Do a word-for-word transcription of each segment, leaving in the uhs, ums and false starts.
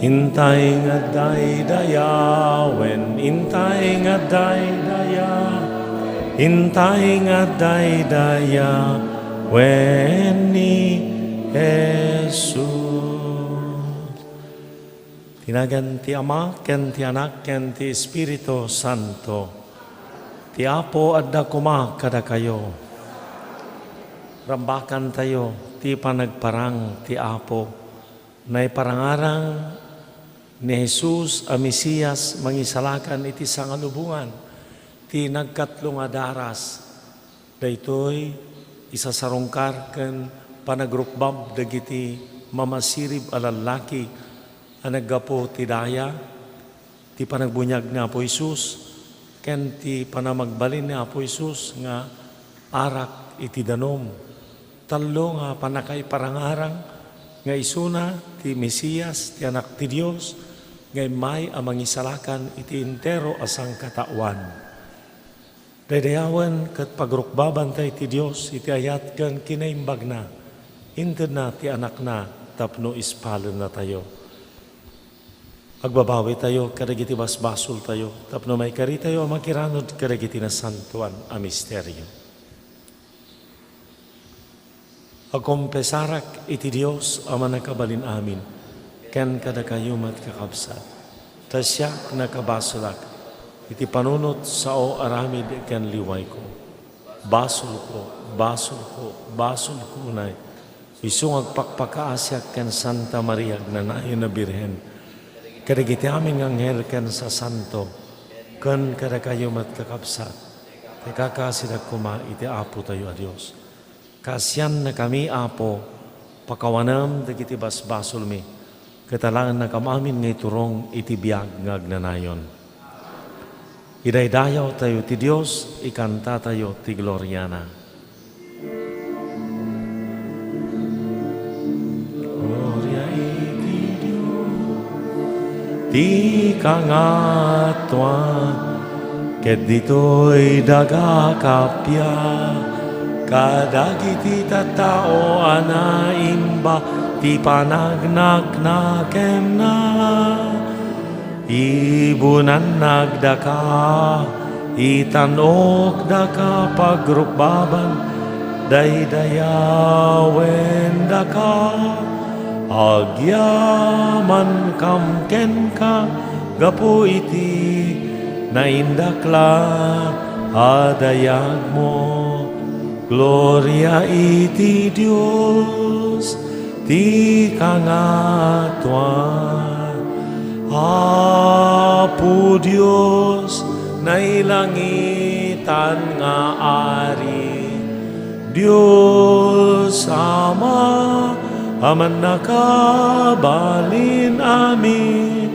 Intay nga daydaya, wen intay nga daydaya, intay nga daydaya, wen ni Jesus. Ti nagan ti Ama, ken ti Anak, ken ti Espiritu Santo. Ti Apo adda koma kadakayo. Rambakantayo ti panagparang ti Apo. Naiparangarang ni Jesus a Mesias, Mangisalakan iti sangalubongan, ti nagkatlo nga daras. Daytoy, isasarungkar ken panagrukbab dagiti mamasirib a lallaki a naggapu ti daya, ti panagbuniag ni Apo Jesus, ken ti panamagbalin ni Apo Jesus nga arak iti danum. Tallo nga pannakaiparangarang nga isuna ti Mesias, ti Anak ti Dios, nga immay a mangisalakan iti entero a sangkataoan. Daydayawen ket pagrukbabanta iti Dios iti ayat ken kinaimbagna. Intedna ti Anakna tapno ispalennatayo. Agbabawitayo kadagiti basbasoltayo tapno maikaritayo a makiranud kadagiti nasantoan a misterio. Agkompesarak iti Dios a Mannakabalin-amin, ken kadakayo met, kakabsat, ta siak nakabasolak iti panunot sao aramid ken liwayko. Basolko, basolko, basolko unay, isu nga agpakpakaasiak ken Santa Maria agnanayon a Birhen, kadagiti amin nga anghel ken sasanto, ken kadakayo met, kakabsat, ta ikakasidak koma iti Apotayo a Dios. Kaasiannakami, Apo, pakawanem dagiti basbasolmi, ket alaennakam amin nga iturong iti biag nga agnanayon. Idaydayawtayo ti Dios, ikantatayo ti gloriana. Gloria iti Dios ti kangatoan, ket ditoy daga kappia kadagiti tattao a naimba ti panagnaknakenna. Ibunannakdaka, itan-okdaka pagrukbaban, daydayawendaka. Agyamankam kenka gapu iti naindaklan a dayagmo. Gloria iti Dios ti kangatoan. Apo Dios, nailangitan nga Ari, Dios Ama a mannakabalin-amin,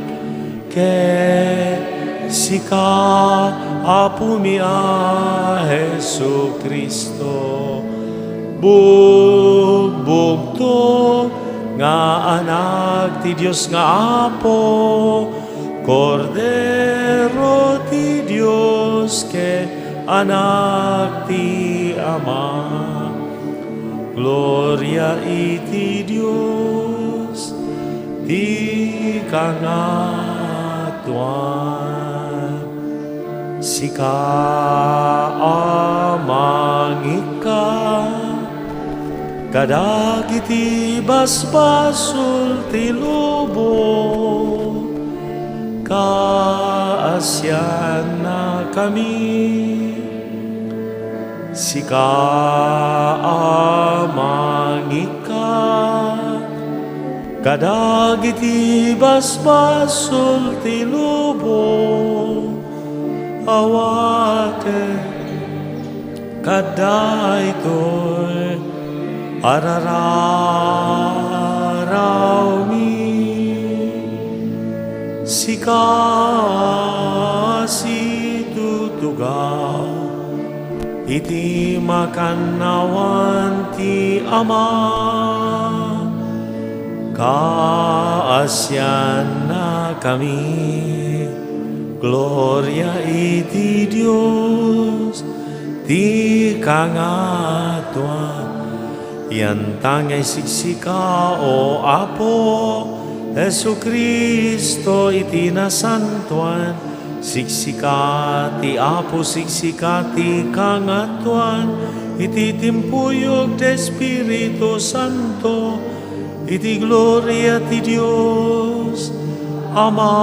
ket sika, Apomi a Jesu-Cristo, bugbugto nga Anak ti Dios nga Apo, Kordero ti Dios ken Anak ti Ama. Gloria iti Dios ti kangatoan. Sika a mangikkat kadagiti basbasol ti lubong, kaasiannakami. Sika a mangikkat kadagiti basbasol ti lubong, awaten kadaytoy a rararawmi. Sika a situtugaw iti makannawan ti Ama, kaasiannakami. Gloria iti Dios ti kangatoan. Yantangay siksika, O Apo Jesu-Cristo, iti nasantoan. Siksika ti Apo, siksika ti kangatoan, iti timpuyog ti Espiritu Santo, iti gloria ti Dios Ama.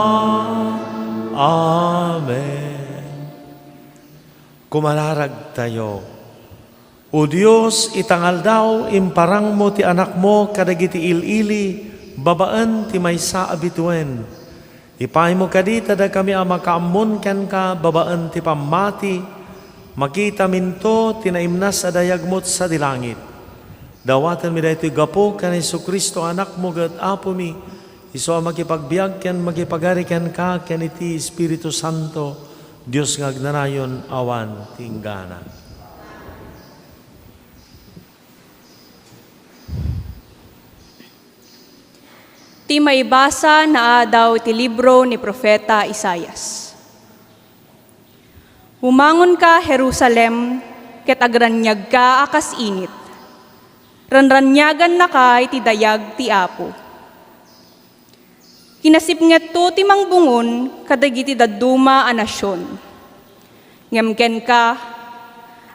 Amen. Kumararagtayo. O Dios, ita nga aldaw, imparangmo ti Anakmo kadagiti il-ili babaen ti maysa a bituen. Ipaymo kadi ta dakami a makaammon kenka babaen ti pammati, makitaminto ti naimnas a dayagmo sadi langit. Dawatenmi daytoy gapu ken Jesu-Cristo, Anakmo ket Apomi, isu a makipagbiag ken makipagari kenka ken iti Espiritu Santo, Dios nga agnanayon awan ti inggana. Ti maibasa naadaw iti libro ni Profeta Isaias. Bumangonka, Jerusalem, ket agraniagka a kas init. Ranraniagannaka iti dayag ti Apo. Kinasipngetto ti mangbungon kadagiti dadduma a nasion. Ngem kenka,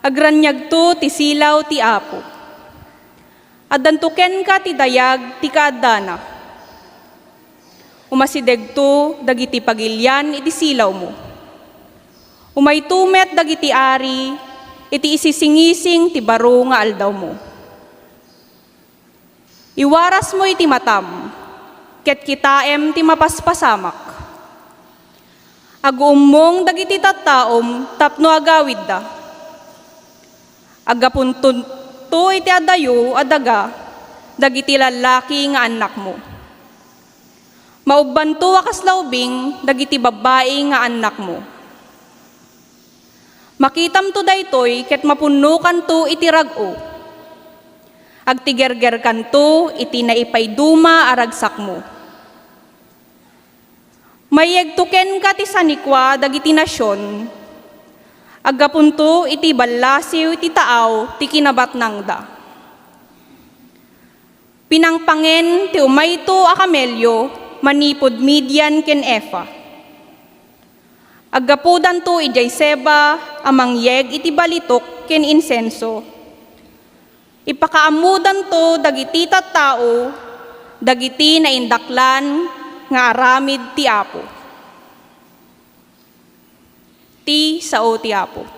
agraniagto ti silaw ti Apo. Addanto kenka ti dayag ti kaaddana. Umasidegto dagiti pagilian iti silawmo. Umayto met dagiti ari iti isisingising ti baro nga aldawmo. Iwarasmo iti matam, ket kitaem ti mapaspasamak. Aguummong dagiti tattaom tapno agawidda. Aggapunto iti adayo a daga dagiti lallaki nga annakmo. Maubbanto a kasla ubing dagiti babbai nga annakmo. Makitamto daytoy ket mapunnokanto iti rag-o. Agtigergerkanto iti naipaiduma a ragsakmo. Mayegto kenka ti sanikua dagiti nasion, aggapunto iti ballasiw ti taaw ti kinabatnangda. Pinangpangen ti umayto a kamelio manipud Midian ken Efa. Aggapudanto idiay Seba a mangyeg iti balitok ken insenso. Ipakaammodanto dagiti tattao dagiti naindaklan nga aramid ti Apo. Ti sao ti Apo.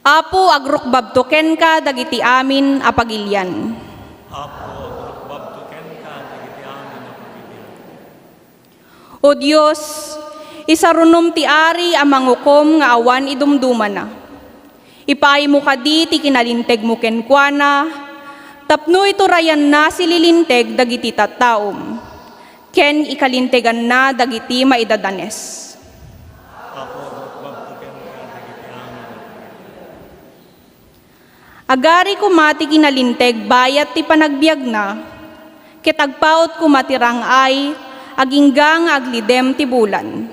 Apo, agrukbabto kenka dagiti amin a pagilian. Apo, agrukbabto kenka dagiti amin a pagilian. O Dios, isarunom ti ari a mangukom nga awan idumdumana. Ipaaymo kadi ti kinalintegmo kenkuana, tapno iturayanna sililinteg dagiti tattaom, ken ikalinteganna dagiti maidadanes. Apo, agrukbabto kenka dagiti amin a pagilian. Agari koma ti kinalinteg bayat ti panagbiagna, Ket agpaut koma ti rang-ay, agingga nga aglidem ti bulan.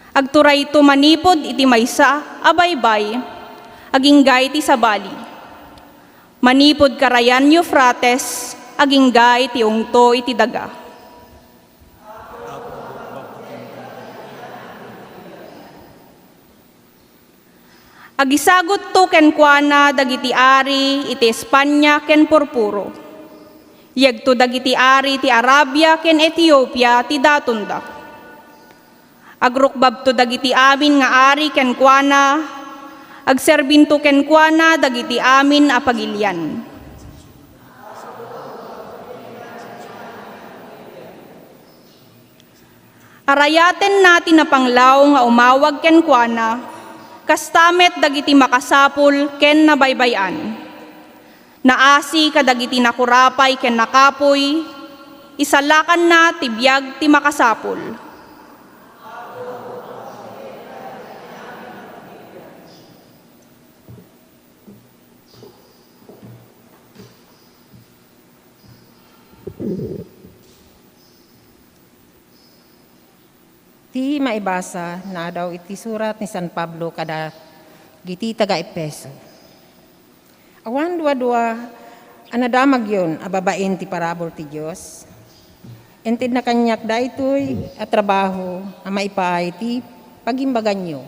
Agturayto manipud iti maysa a baybay, agingga iti sabali. Manipud karayan Eufrates, agingga iti ungto iti daga. Agisagutto kenkuana dagiti ari iti Espania ken Purpuro. Yegto dagiti ari ti Arabia ken Etiopia ti datonda. Agrukbabto dagiti amin nga ari kenkuana, agserbinto kenkuana dagiti amin a pagilian. Arayatenna ti napanglaw nga umawag kenkuana, kasta met dagiti makasapul ken nabaybay-an. Naasi kadagiti nakurapay ken nakapuy, isalakanna ti biag ti makasapul. Ti maibasa naadaw iti surat ni San Pablo kadagiti taga-Efeso. Awan duadua a nadamagyon a babaen ti parabur ti Dios. Intedna kaniak daytoy a trabaho a maipaay ti pagimbaganyo.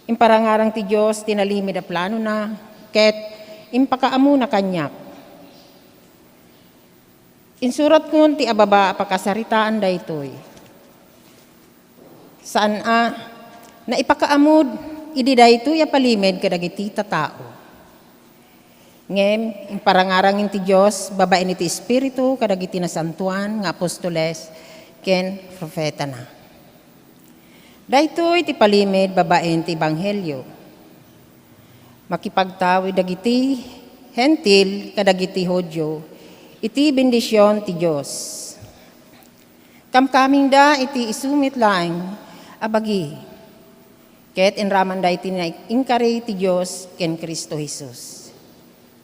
Imparangarang ti Dios ti nalimed a planona ket impakaamuna kaniak. Insuratkon ti ababa a pakasaritaan daytoy. Saan a naipakaamud idi daytoy a palimed kadagiti tattao. Ngem imparangarang ti Dios babaen iti Espiritu kadagiti nasantoan nga apostoles ken profetana. Daytoy ti palimed babaen ti ebanghelio. Makipagtawid dagiti Hentil kadagiti Judio iti bendision ti Dios. Kamkamingda iti isu met laeng a bagi, ket inramanda iti nainkari ti Dios ken Cristo Jesus,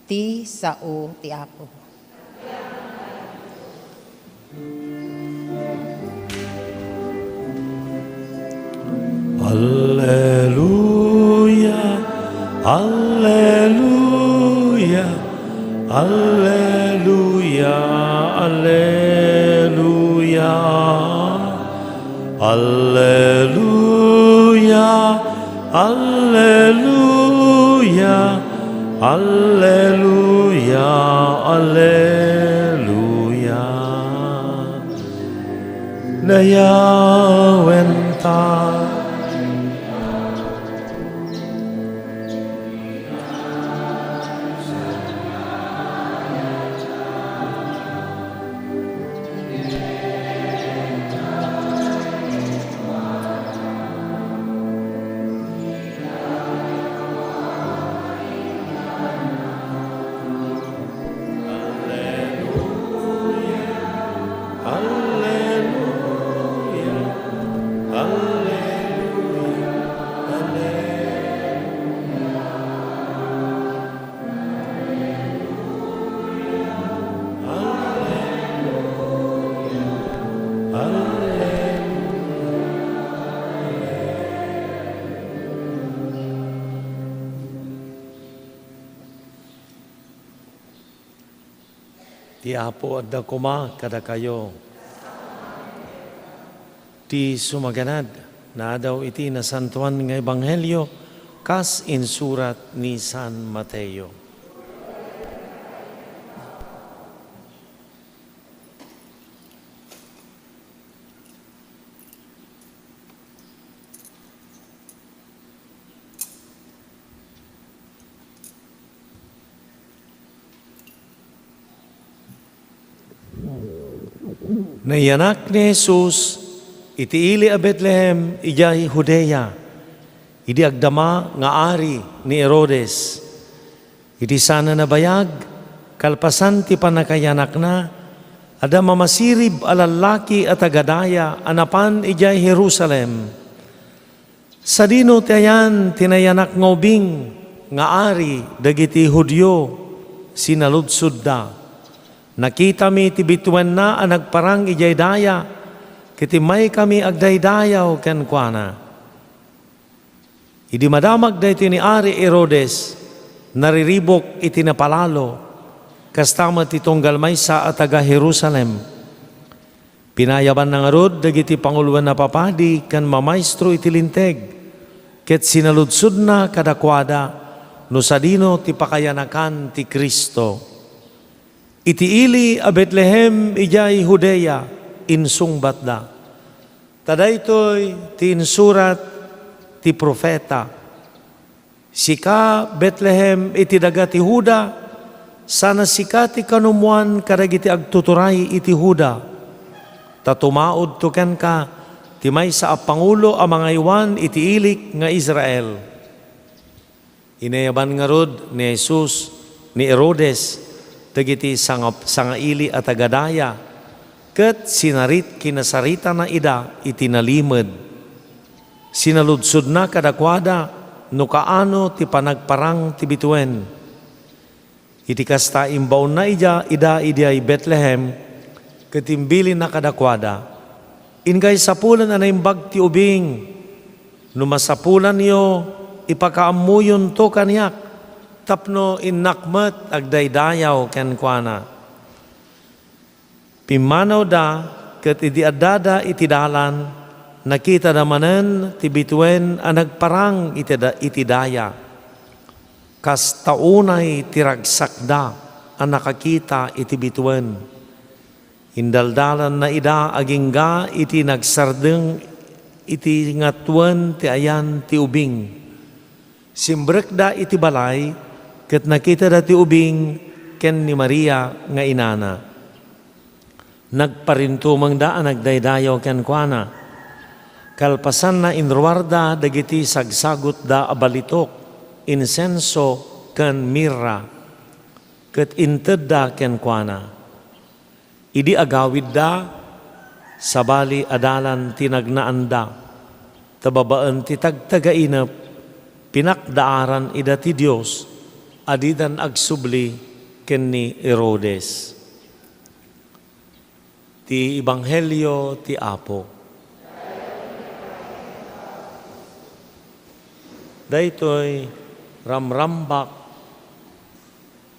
ti sao ti Apo. Alleluia, alleluia, alleluia, alleluia. Alleluia, alleluia, alleluia, alleluia. Dayawenta. Alleluia, alleluia, alleluia. Ti Apo adda koma kadakayo. Ti sumaganad, naadaw iti Nasantoan nga Ebanghelio kas insurat ni San Mateo. Naiyanak ni Jesus iti ili a Betlehem idiay Judea, idi agdama nga ari ni Herodes. Iti saan a nabayag, kalpasan ti pannakaiyanakna, adda mamasirib a lallaki a taga-daya a napan idiay Jerusalem. "Sadino ti ayan ti nayanak nga ubing nga ari dagiti Judio?" sinaludsodda. Nakitami ti bituenna a nagparang idiay daya, ket immaykami agdaydayaw kenkuana. Idi madamag daytoy ni Ari Herodes, nariribuk iti napalalo, kasta met ti tunggal maysa a taga-Jerusalem. Pinayabanna ngarud dagiti panguloen a papadi ken mamaestro iti Linteg, ket sinaludsodna kadakuada no sadino ti pakayanakan ti Cristo. "Iti ili a Betlehem idiay Judea," insungbatda. Ta daytoy ti insurat ti profeta, "Sika, Betlehem, iti daga ti Juda, sana sika ti kanummoan kadagiti agtuturay iti Juda, ta tumaudto kenka ti maysa a pangulo a mangaywan iti ilik nga Israel." Inayaban ngarud ni Jesus ni Herodes dagiti sanga-, sangaili a taga-daya, ket sinarit-, kinasaritana ida iti nalimed. Sinaludsodna kadakuada no kaano ti panagparang ti bituen. Iti kasta, imbaonna ida, ida idiay Betlehem, ket imbilinna kadakuada, "Inkay sapulen a naimbag ti ubing. No masapulanyo, ipakaammoyonto kaniak, tapno innak met agdaydayaw kenkuana." Pimmanawda, ket idi addada iti dalan, nakitada manen ti bituen a nagparang iti da-, iti daya. Kasta unay ti ragsakda a nakakita iti bituen. Indaldalanna ida agingga iti nagsardeng iti ngatuen ti ayan ti ubing. Simbrekda iti balay ket nakitada ti ubing ken ni Maria nga inana. Nagparintumengda a nagdaydayaw kenkuana. Kalpasanna, inruarda dagiti sagsagutda a balitok, insenso, ken mirra, ket intedda kenkuana. Idi agawidda, sabali a dalan ti nagnaanda, ta babaen ti tagtagainep, pinakdaaran ida ti Dios a didan agsubli ken ni Herodes. Ti Ebanghelio ti Apo. Daytoy ramrambak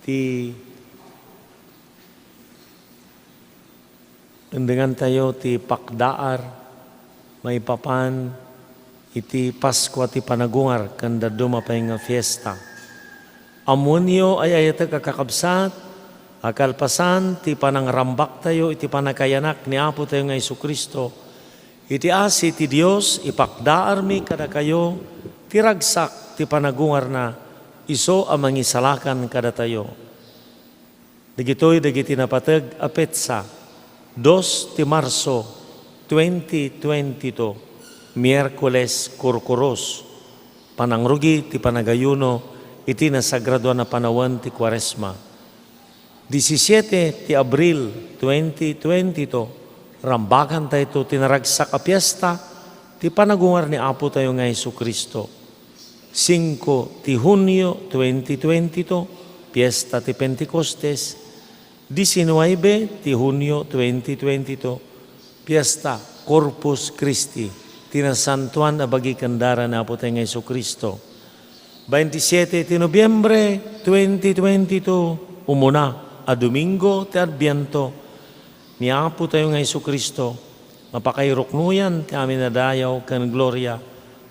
ti Endengantayo ti pakdaar maipapan iti Paskua ti Panagungar ken dadduma pay nga fiesta. Ammoenyo, ay-ayatek a kakabsat, a kalpasan ti panangrambaktayo iti pannakayanak ni Apotayo nga Jesu-Cristo, iti asi ti Dios, ipakdaarmi kadakayo ti ragsak ti panagungarna, isu a mangisalakan kadatayo. Dagitoy dagiti napateg a petsa: dos ti Marso, twenty twenty-two, Miyerkules Kurkurus, panangrugi ti panagayuno iti nasagradoan a panawen ti Kuaresma. Disisiete ti Abril, twenty twenty-two, rambagantayto ti naragsak a piesta ti panagungar ni Apotayo nga Jesu-Cristo. Singko ti Hunio, twenty twenty-two, Piesta ti Pentecostes. Disinuebe ti Hunio, twenty twenty-two, Piesta Corpus Christi, ti nasantoan a bagi ken dara ni Apotayo nga Jesu-Cristo. Baintisiete ti Nobiembre, twenty twenty-two, umuna a Domingo ti Adbiento ni Apotayo nga Jesu-Cristo, nga pakairuknoyan ti amin a dayaw ken gloria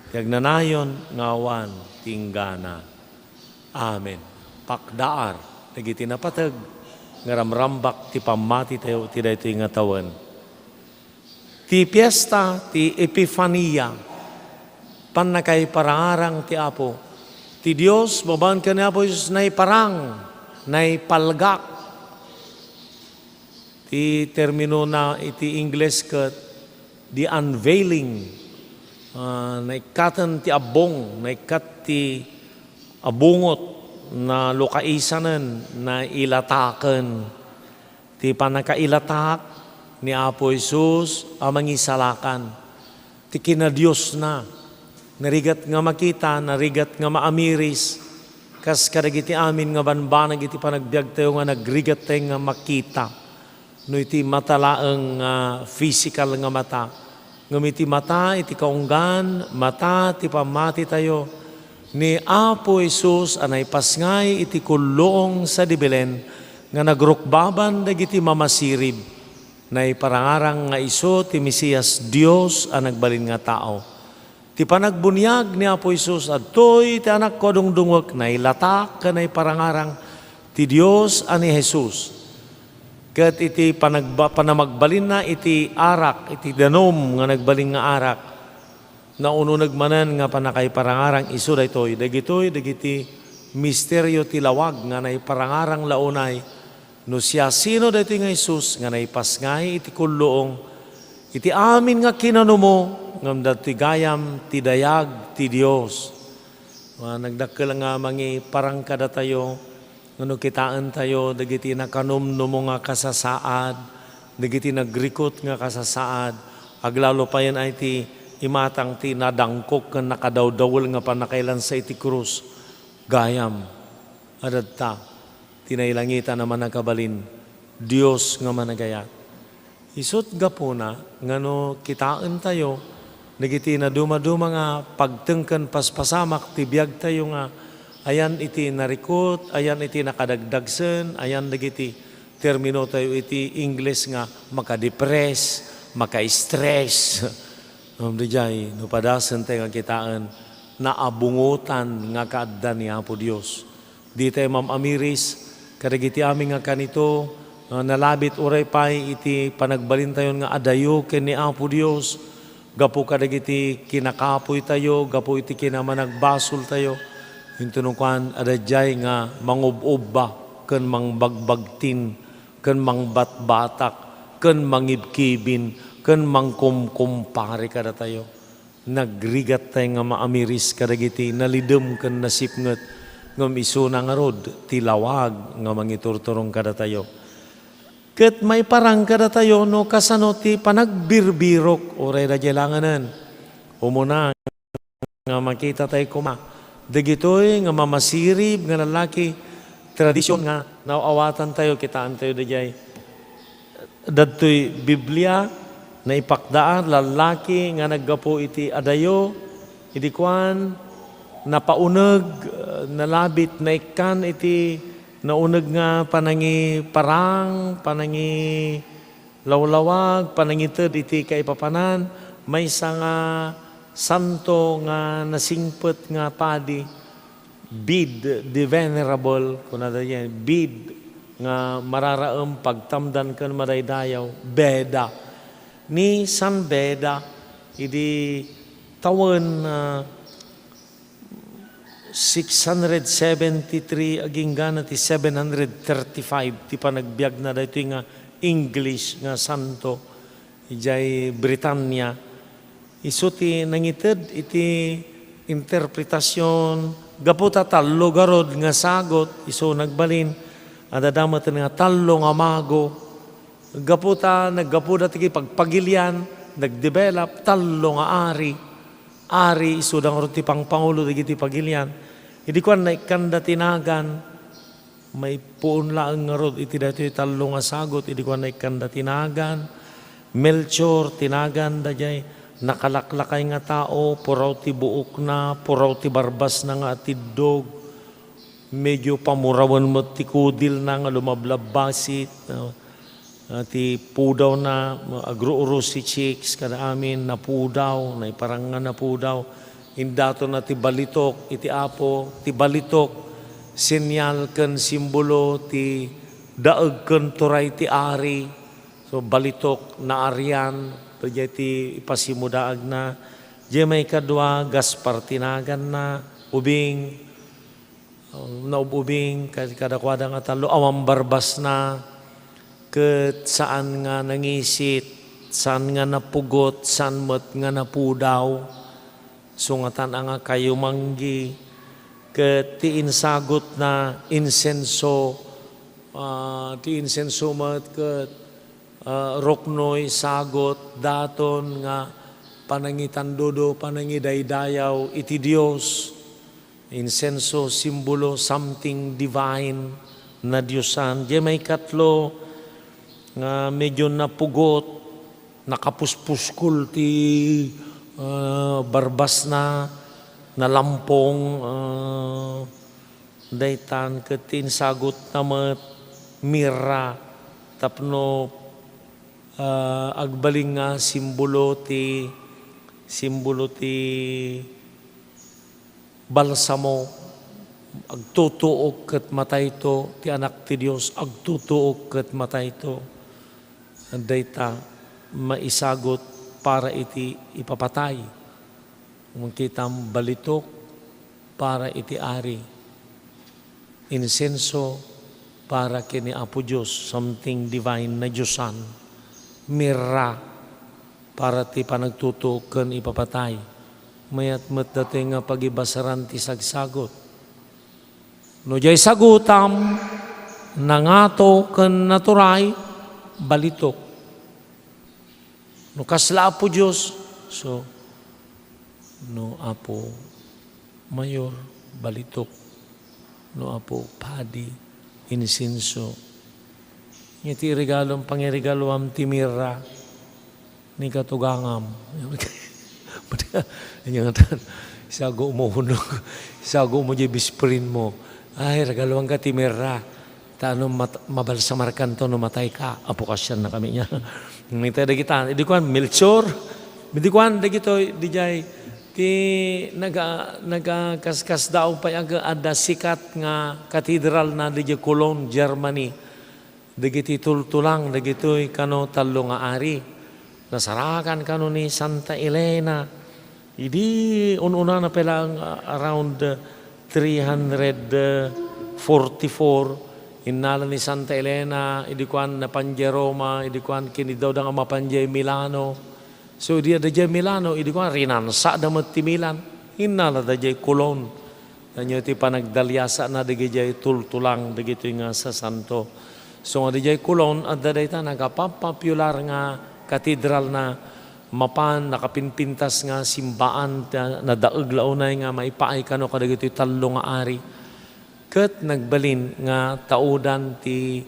ti agnanayon nga awan ti inggana. Amen. Pakdaar dagiti napateg nga ramrambak ti pammatitayo iti daytoy nga tawen. Ti piesta ti Epifania, pannakaiparangarang ti Apo. Ti Dios, babaen ken ni Apo Jesus, naiparang, naipalgak. Ti terminona iti Ingles ket the unveiling. Ah, naikkaten ti abbong, naikkat ti abungot, nalukaisanen, nailataken. Ti pannakailatak ni Apo Jesus a mangisalakan. Ti kinadiosna, narigat nga makita, narigat nga maamiris, kas kadagiti amin nga banbanag iti panagbiagtayo nga nagrigattay nga makita. No iti mata laeng nga physical nga mata, ngem iti mata iti kaunggan, mata ti pammatitayo, ni Apo Jesus a naipasngay iti kulluong sadi Belen nga nagrukbaban dagiti mamasirib. Naiparangarang nga isu ti Mesias, Dios a nagbalin nga tao. Ti panagbuniag ni Apo Jesus, adtoy ti anakko a dungdungngek, nailatak ken naiparangarang ti Dios a ni Jesus. Ket iti panagba-, panamagbalinna iti arak, iti danum nga nagbalin nga arak, naununeg manen nga pannakaiparangarang isu daytoy. Dagitoy dagiti misterio ti lawag nga naiparangarang la unay. No siasino daytoy nga Jesus nga naipasngay iti kulluong, iti amin nga kinanumo, ngem dagitoy gayam ti dayag ti Dios. Ah, nagdakkel nga mangiparang kadatayo, nga no kitaentayo dagiti nakanumnumo nga kasasaad, dagiti nagrikut nga kasasaad, aglalo payen ay ti imatang ti nadangkok ken nakadawdawel nga pannakailansa iti krus. Gayam, adda ti nailangitan a Mannakabalin, Dios nga managayat. Isut' gapuna nga no kitaentayo dagiti nadumaduma nga pagteng ken paspasamak ti biagtayo nga ayan iti narikut, ayan iti nakadagdagsen, ayan dagiti terminotayo iti Ingles nga makadepress, maka-stress. Ngem daydiay, no padasentayo nga kitaen, naabungotan nga kaadda ni Apo Dios. Ditayo mam-amiris kadagiti amin nga kanito, ah, nalabit uray pay iti panagbalintayon nga adayo ken ni Apo Dios, gapu kadagiti kinakapoytayo, gapu iti kinamanagbasoltayo. Intono kuan, adda diay nga mangub-ubba ken mangbagbagtin, ken mangbatbatak, ken mangibkibin, ken mangkumkumpare kadatayo. Nagrigattay nga maamiris kadagiti nalidem ken nasipnget, ngem isuna ngarud ti lawag nga mangiturturong kadatayo. Ket maiparang kadatayo no kasano ti panagbirbirok, uray daydiay laengen. Umuna nga makitatay koma dagitoy nga mamasirib nga lallaki, tradision nga naaw-awatantayo, kitaentayo daydiay. Dadtoy Biblia, naipakdaan, lallaki nga naggapu iti adayo, idi kuan, napauneg, eh, nalabit, naikkan iti nauneg nga panangiparang, panangilawlawag, panangited iti kaipapanan, maysa nga santo nga nasingpet nga padi. Bede, the Venerable, kunada diay, Bede nga mararaem, pagtamdan ken madaydayaw, Beda. Ni San Beda, idi tawen, ah, six hundred seventy-three, aginggana ti seven hundred thirty-five ti panagbiagna daytoy nga English nga santo, idiay Britania. Isu ti nangited iti interpretasion, gapu ta tallo garud nga sagut, isu nagbalin, adda met nga tallo nga mago. Gapu ta naggapuda ti pagpagilian, nagdevelop, tallo nga ari. Ari, isuda ngarud ti pangpangulo dagiti pagilian. Idi kuan, naikkanda ti nagan. Maipuon laeng ngarud iti daytoy tallo nga sagut, idi kuan, naikkanda ti nagan. Melchor ti nagan daydiay, nakalaklakay nga tao, puraw ti buokna, puraw ti barbasna nga atiddog, medyo pamurawen met ti kudilna nga lumablabbasit, no? Ah, ti pudawna, agruurus ti chicks, kada amin, napudaw, naiparang nga napudaw. Indatonna ti balitok iti Apo, ti balitok, senyal ken simbolo ti daeg ken turay ti ari. So, balitok, naarian, diay ti ipasimudaagna. Diay maikadua, Gaspar ti naganna, ubing, naub-ubing kad-, kadakuada nga tallo, awan barbasna, ket saan nga nangisit, saan nga napugot, saan met nga napudaw. Sungatan a nga kayo manggi, ket ti insagutna, insenso, ah, ti insenso met ket, ah, ruknoy, sagut, daton nga panangitandudo, panangidaydayaw iti Dios. Insenso, simbolo, something divine, nadiosan. Diay maikatlo nga medyo napugot, nakapuspuskol ti, ah, barbasna, nalampong, ah, daytan ket ti insagutna met mirra tapno, ah, agbalin nga simbolo ti, simbolo ti balsamo, agtutuok ket matayto, ti Anak ti Dios, agtutuok ket matayto. Dayta maisagut para iti ipapatay. Kitaem, balitok para iti ari. Insenso para ken ni Apo Dios, something divine, nadiosan. Mirra para ti panagtutuok ken ipapatay. Mayat met datoy nga pagibasaran ti sagsagut. No diay sagutam, nangato ken naturay, balitok. No kasla Apo Dios, so, no Apo Mayor, balitok. No Apo Padi, insenso. Iti regalom, pangiregaluam ti mirra ni katugangam. Anya nga tan, isago mo hunong, isago mo di best friend mo. Ay, regaluan ka ti mirra. Ta no mat-, mabalsamarkanto no matay ka, apo kasian na kami niya. Ngita dagita, idi kuan, Melchor, idi kuan, dagitoy, dijay, ti naga-, nagakaskasdaaw pay aga, adda sikat nga katedral na dijay Cologne, Germany. Dagiti tultulang, dagitoy kano tallo nga ari. Nasarakan kano ni Santa Elena. Idi un-unana pay laeng, ah, around, ah, three hundred forty-four, innala ni Santa Elena, idi kuan, napan diay Roma, idi kuan, kinidawda nga mapan diay Milano. So, idi adda diay Milano, idi kuan, rinansada met ti Milan. Innalada diay Cologne. Ania ti panagdaliasana dagiti tultulang dagitoy nga sasanto. So nga diay Cologne, adda dayta nagapappopular nga katedral na mapan nakapinpintas nga simbaan, ta nadaeg la unay nga maipaay kano kadagitoy tallo nga ari. Ket nagbalin nga taudan ti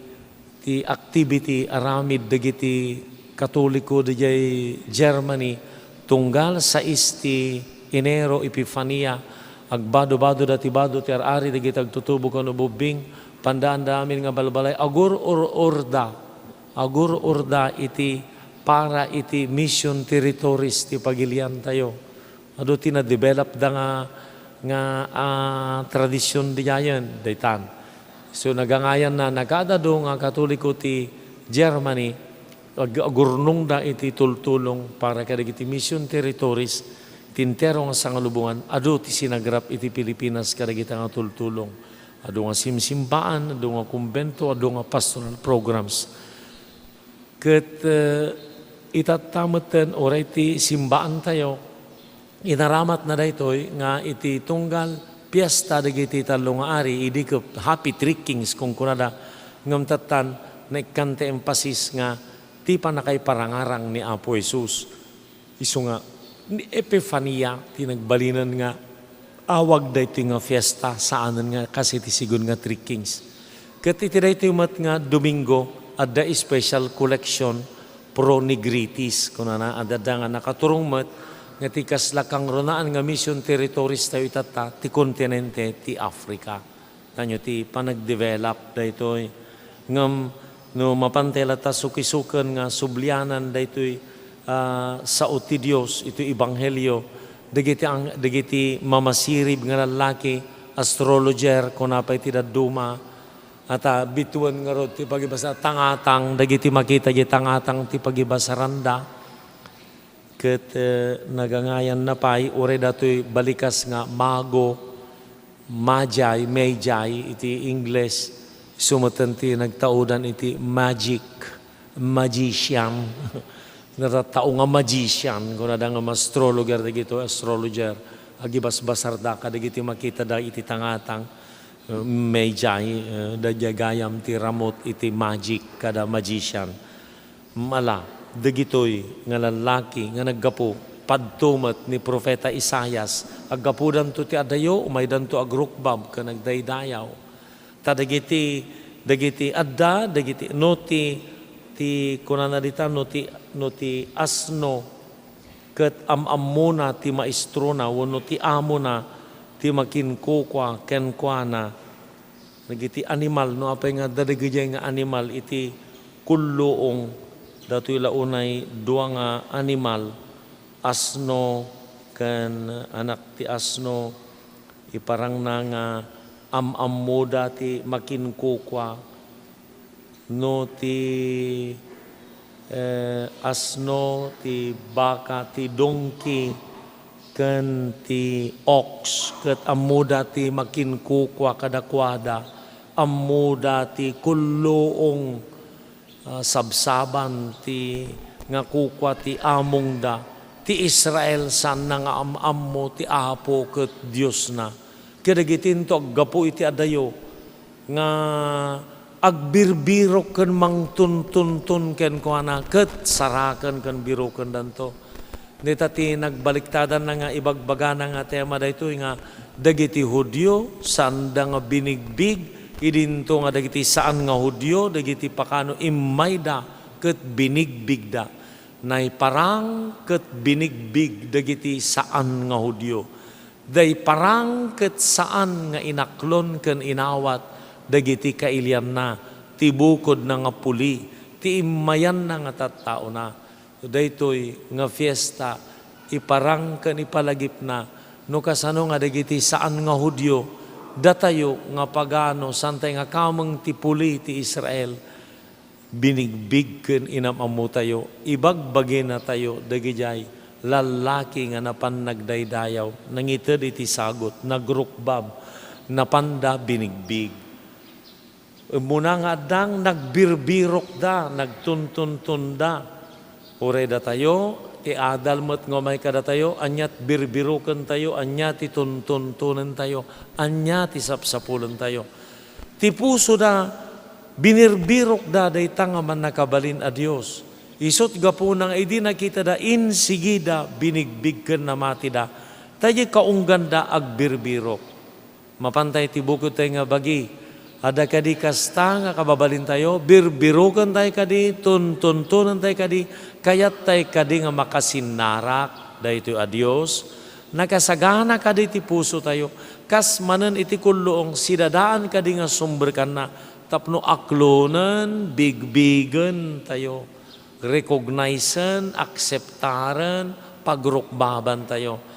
ti activity aramid dagiti Katoliko didiay Germany, tunggal sais ti Enero, Epifania, agbado-badoda ti bado ti ar-ari dagiti agtutubo ken ububbing, pandaanda amin nga balbalay, agur-ur-urda, agur-urda iti para iti mission territories ti pagiliantayo. Adu ti na-develop da nga, nga, ah, tradision didiayen, daytan. So, nagangayan na nagkadadu nga Katoliko ti Germany, ag-, agurnongda iti tultulong para kadagiti mission territories, ti entero nga sangalubongan, adu ti sinagrap iti Pilipinas kadagita nga tultulong. Adu nga simsimbaan, adu nga kumbento, adu nga pastoral programs. Ket, eh, itatta metten, uray ti simbaantayo, inaramatna daytoy nga iti tunggal piesta dagiti tallo nga ari, idi ket Happy Three Kings, kunkunada, ngem tattan, naikkan ti emphasis nga ti pannakaiparangarang ni Apo Jesus. Isu nga, ni Epifania ti nagbalinen nga awag daytoy nga fiesta, saanen nga kas iti sigun nga Three Kings. Ket iti daytoy met nga Domingo, adda special collection pro nigritis. Kunana, adda nga nakaturong met nga ti kasla kangrunaan nga mission territories tayo itatta, ti kontinente ti Africa. Tanyo ti panagdevelop daytoy. Ngem no mapantay latta sukisuken nga sublianan daytoy, ah, sao ti Dios, iti ebanghelio, dagiti ang-, dagiti mamasirib nga lallaki, astrologer, kuna pay ti dadduma, ata bituen ngarud ti pagibasa, tangatang, dagiti makita diay tangatang ti pagibasaranda. Ket, eh, nagangayanna pay, uray datoy balikas nga mago, magi, magi iti Ingles, isu metten ti nagtaudan iti magic, magician. Natattao nga magician, kunada nga astrologer dagitoy, astrologer, agibasbasarda kadagiti makitada iti tangatang, eh, magi, eh, daydiay gayam ti ramut iti magic kada magician. Mala, dagitoy nga lallaki nga naggapu padto met ni Profeta Isaias, aggapudanto ti adayo, umaydanto agrukbab ken agdaydayaw. Ta dagiti, dagiti adda, dagiti, no ti, ti kunana dita, no ti, no ti asno, ket am-ammona ti maestrona wenno ti amona ti makinkukua kenkuana. Dagiti animal, no apay nga adda dagijay nga animal iti kulluong, datoy la unay dua nga animal, asno ken anak ti asno, iparangna nga am-ammoda ti makinkukua. No ti, eh, asno, ti baka, ti dongki, ken ti ox, ket ammoda ti makinkukua kadakuada, ammoda ti kulluong, ah, sabsaban ti nga kukua ti amongda, ti Israel saanna nga am-ammo ti Apo ket Diosna. Kadagiti inton aggapu iti adayo nga agbirbirok ken mangtuntunton kenkuana, ket saraken ken birokendanto. Dita ti nagbaliktadanna nga ibagbagana nga tema daytoy nga dagiti Judio, saanda nga binigbig, idinto nga dagiti saan nga Judio, dagiti pakano immayda ket binigbigda. Naiparang ket binigbig dagiti saan nga Judio. Naiparang ket saan nga inaklon ken inawat dagiti kailianna, ti bukodna nga puli, ti immayanna nga tattaona. Daytoy nga fiesta, iparang ken ipalagipna, no kasano nga dagiti saan nga Judio, datayo nga pagano, saantay nga kameng ti puli ti Israel, binigbig ken inam-ammotayo, ibagbaginatayo dagidiay lallaki nga napan nagdaydayaw, nangited iti sagut, nagrukbab, napanda binigbig. Immuna nga addang nagbirbirokda, nagtuntuntonda. Uray datayo, ti adal met nga umay kadatayo, ania ti birbirokentayo, ania ti tuntuntonentayo, ania ti sapsapulentayo. Ti pusoda, binirbirokda dayta nga mannakabalin a Dios. Isut' gapuna nga idi nakitada, insigida, binigbig ken namatida. Daydiay kaungganda agbirbirok. Mapantay ti bukodtayo nga bagi. Adda kadi kasta nga kababalintayo, birbirokentayo kadi, tuntuntonentayo kadi, kayattayo kadi nga makasinnarak daytoy a Dios? Nakasagana kadi ti pusotayo, kas manen iti kulluong, sidadaan kadi nga sumberkanna tapno aklonen, bigbigentayo, recognisen, akseptaren, pagrukbabantayo.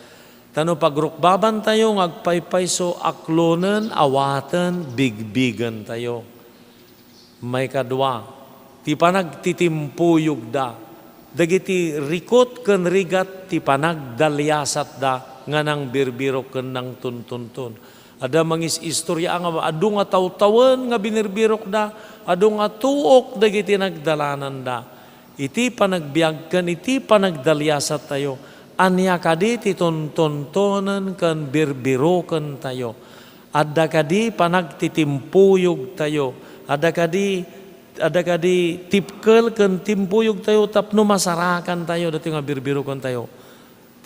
Ta no pagrukbabantayo nga agpaypayso, aklonen, awaten, bigbigentayo. Maikadua, ti panagtitimpuyogda. Dagiti rikut ken rigat ti panagdaliasatda nga nangbirbirok ken nangtuntunton. Adda mangis-istorya nga adu nga tawtawen nga binirbirokda, adu nga tuok dagiti nagdalananda. Iti panagbiag ken iti panagdaliasattayo, ania kadi ti tuntuntonen ken birbirokentayo? Adda kadi panagtitimpuyogtayo? Adda kadi, adda kadi tipkel ken timpuyogtayo tapno masarakantayo datoy nga birbirokentayo?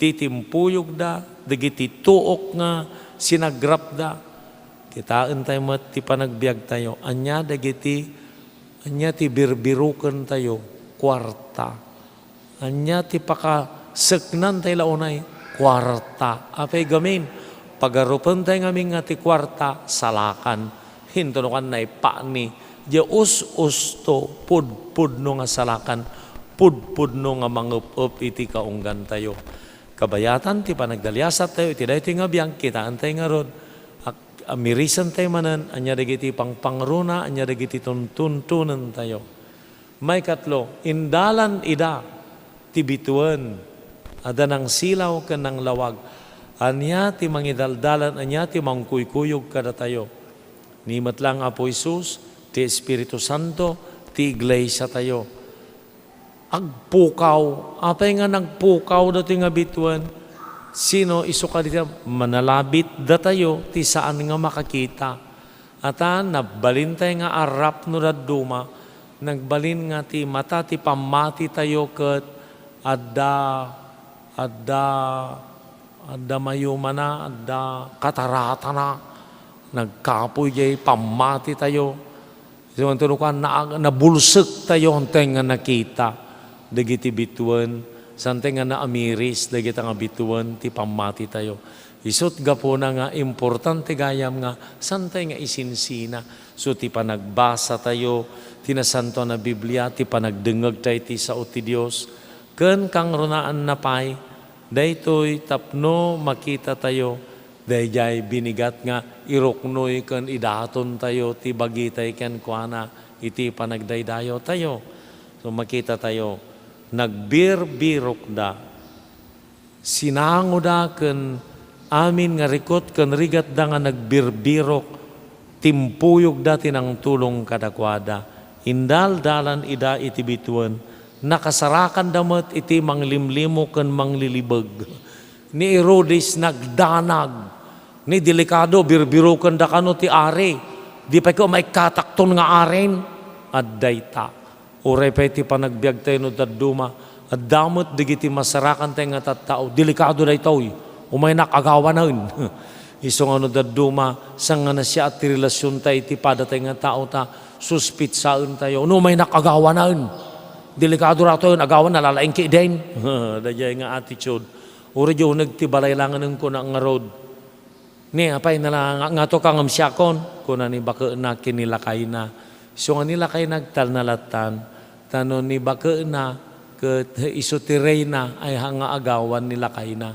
Titimpuyogda dagiti tuok nga sinagrapda. Kitaentayo met ti panagbiagtayo. Ania dagiti, ania ti birbirokentayo? Kuarta. Ania ti pakaseknantayo la unay? Kuarta. Apay gamin? Pagarupentayo ngamin nga ti kuarta, salakan. Intono kan naipakni, diay us-usto, pudpudno nga salakan, pudpudno nga mangep-ep iti kaunggantayo. Kabayatan ti panagdaliasattayo iti daytoy nga biag, kitaentayo ngarud, ak-, amirisentayo manen, ania dagiti pangpangruna, ania dagiti tuntuntonentayo. Maikatlo, indalan ida ti bituen. Adda nangsilaw ken nanglawag. Ania ti mangidaldalan, ania ti mangkuykuyog kadatayo? Ni met laeng Apo Jesus, ti Espiritu Santo, ti iglesiatayo. Agpukaw. Apay nga nagpukaw datoy nga bituen? Sino isu kadi? Manalabit datayo ti saan nga makakita. Ata, nagbalintay nga arrap no dadduma, nagbalin nga ti mata ti pammatitayo ket adda, adda, adda mayumana, adda kataratana, nagkapuy jay pammatitayo. Isu nga inton kuan, na-, nabulsektayo, saan nga nakita dagiti bituen, saan nga naamiris dagita nga bituen ti pammatitayo. Isut' gapuna nga importante gayam nga saan nga isinsina. So, ti panagbasatayo ti Nasantoan a Biblia, ti panagdengngegtayo iti sao ti Dios, ken kangrunaanna pay, daytoy tapno makitatayo daydiay binigat nga iruknoy ken idatontayo ti bagitayo kenkuana iti panagdaydayawtayo. So, makitatayo, nagbirbirokda. Sinangoda ken amin nga rikut ken rigatda nga nagbirbirok, timpuyogda ti nangtulong kadakuada. Indaldalan ida iti bituen, nakasarakanda met iti manglimlimok ken manglilibeg. Ni Herodes nagdanag, ni delikado, birbirokenda kano ti ari, di pay ko maikkatakton nga arin. Adda ita. Uray pay ti panagbiagtayo no dadduma, adda met dagiti masarakantayo nga tattao, delikado daytoy, umaynak agawanen. Isu nga no dadduma, saan nga nasiaat ti relasiontayo iti padatayo nga tao ta suspitsaentayo, no umaynak agawanen. Delikado daytoy, agawan, nalalaing ketdin. Daydiay nga attitude. Uray di uneg ti balay langen, kuna ngarud. Ni, apay, nala-, nga-, ngato ka ngem siakon, kuna ni bakena ken ni lakayna. Isu nga ni lakayna agtalna lattan, ta no ni bakena ket isu ti reyna ay ha nga agawan ni lakayna.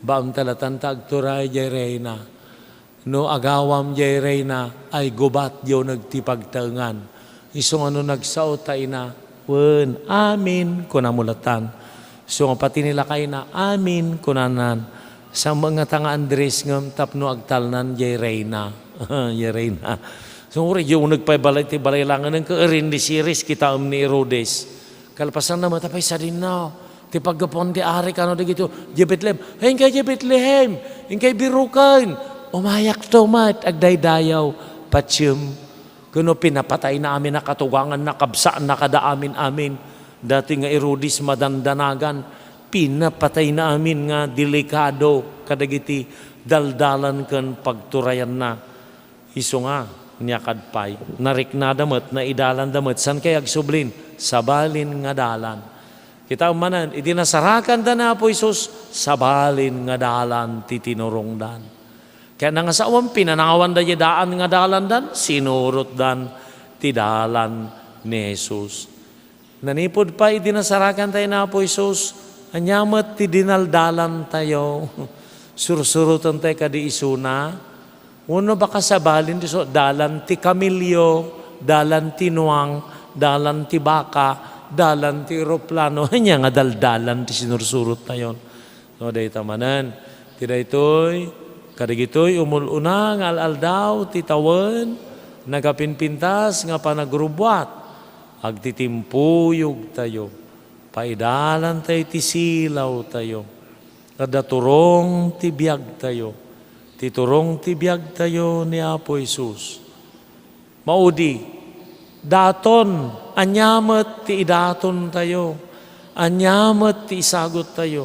Baamta lattan ta agturay jay reyna. No agawam jay reyna ay gubat di uneg ti pagtaengan. Isu nga no nagsao ta ina, wen, "Amin," kunamo lattan. Isu nga pati ni lakayna, "Amin," kunanan. Sa nga ta nga Andres ngem tapno agtalnan jay reyna. Jay reyna. So, uray, di uneg pay balay ti balay langen, ket rin di siris kitaem ni Herodes. Kalpasanna met, apay sadinna ti paggapuan ti ari kano dagiti, "Diay Betlehem." "Ay, inkay diay Betlehem, inkay biroken. Umayakto met, agdaydayaw, patiem." Ken no pinapatayna amin a katuganganna, kabsaanna kada amin-amin. Daytoy nga Herodes madandanagan, pinapatayna amin nga delikado kadagiti daldalan ken pagturayanna. Isu nga, niakad pay, nariknada met, naidalanda met, saan kay agsublin, sabalin nga dalan. Kitaem manen, idi nasarakanda ni Apo Jesus, sabalin nga dalan ti tinurongdan. Ket nangasawan, pinanawanda diay daan nga dalandan, sinurotdan ti dalan ni Jesus. Nanipud pay idi nasarakantayo ni Apo Jesus, ania met ti dinaldalantayo? Sursurotantayo kadi isuna? Wenno baka sabalin ti su-, dalan ti kamelio, dalan ti nuang, dalan ti baka, dalan ti eroplano? Ania nga daldalan ti sinursurottayon? No, dayta manen, ti daytoy, kadagitoy umul-una nga al-aldaw ti tawen, nagapinpintas nga panagrubbuat, agtitimpuyogtayo, paidalantayo ti silawtayo. Adda turong ti biagtayo. Ti turong ti biagtayo ni Apo Jesus. Maudi, daton, ania met ti idatontayo? Ania met ti isaguttayo?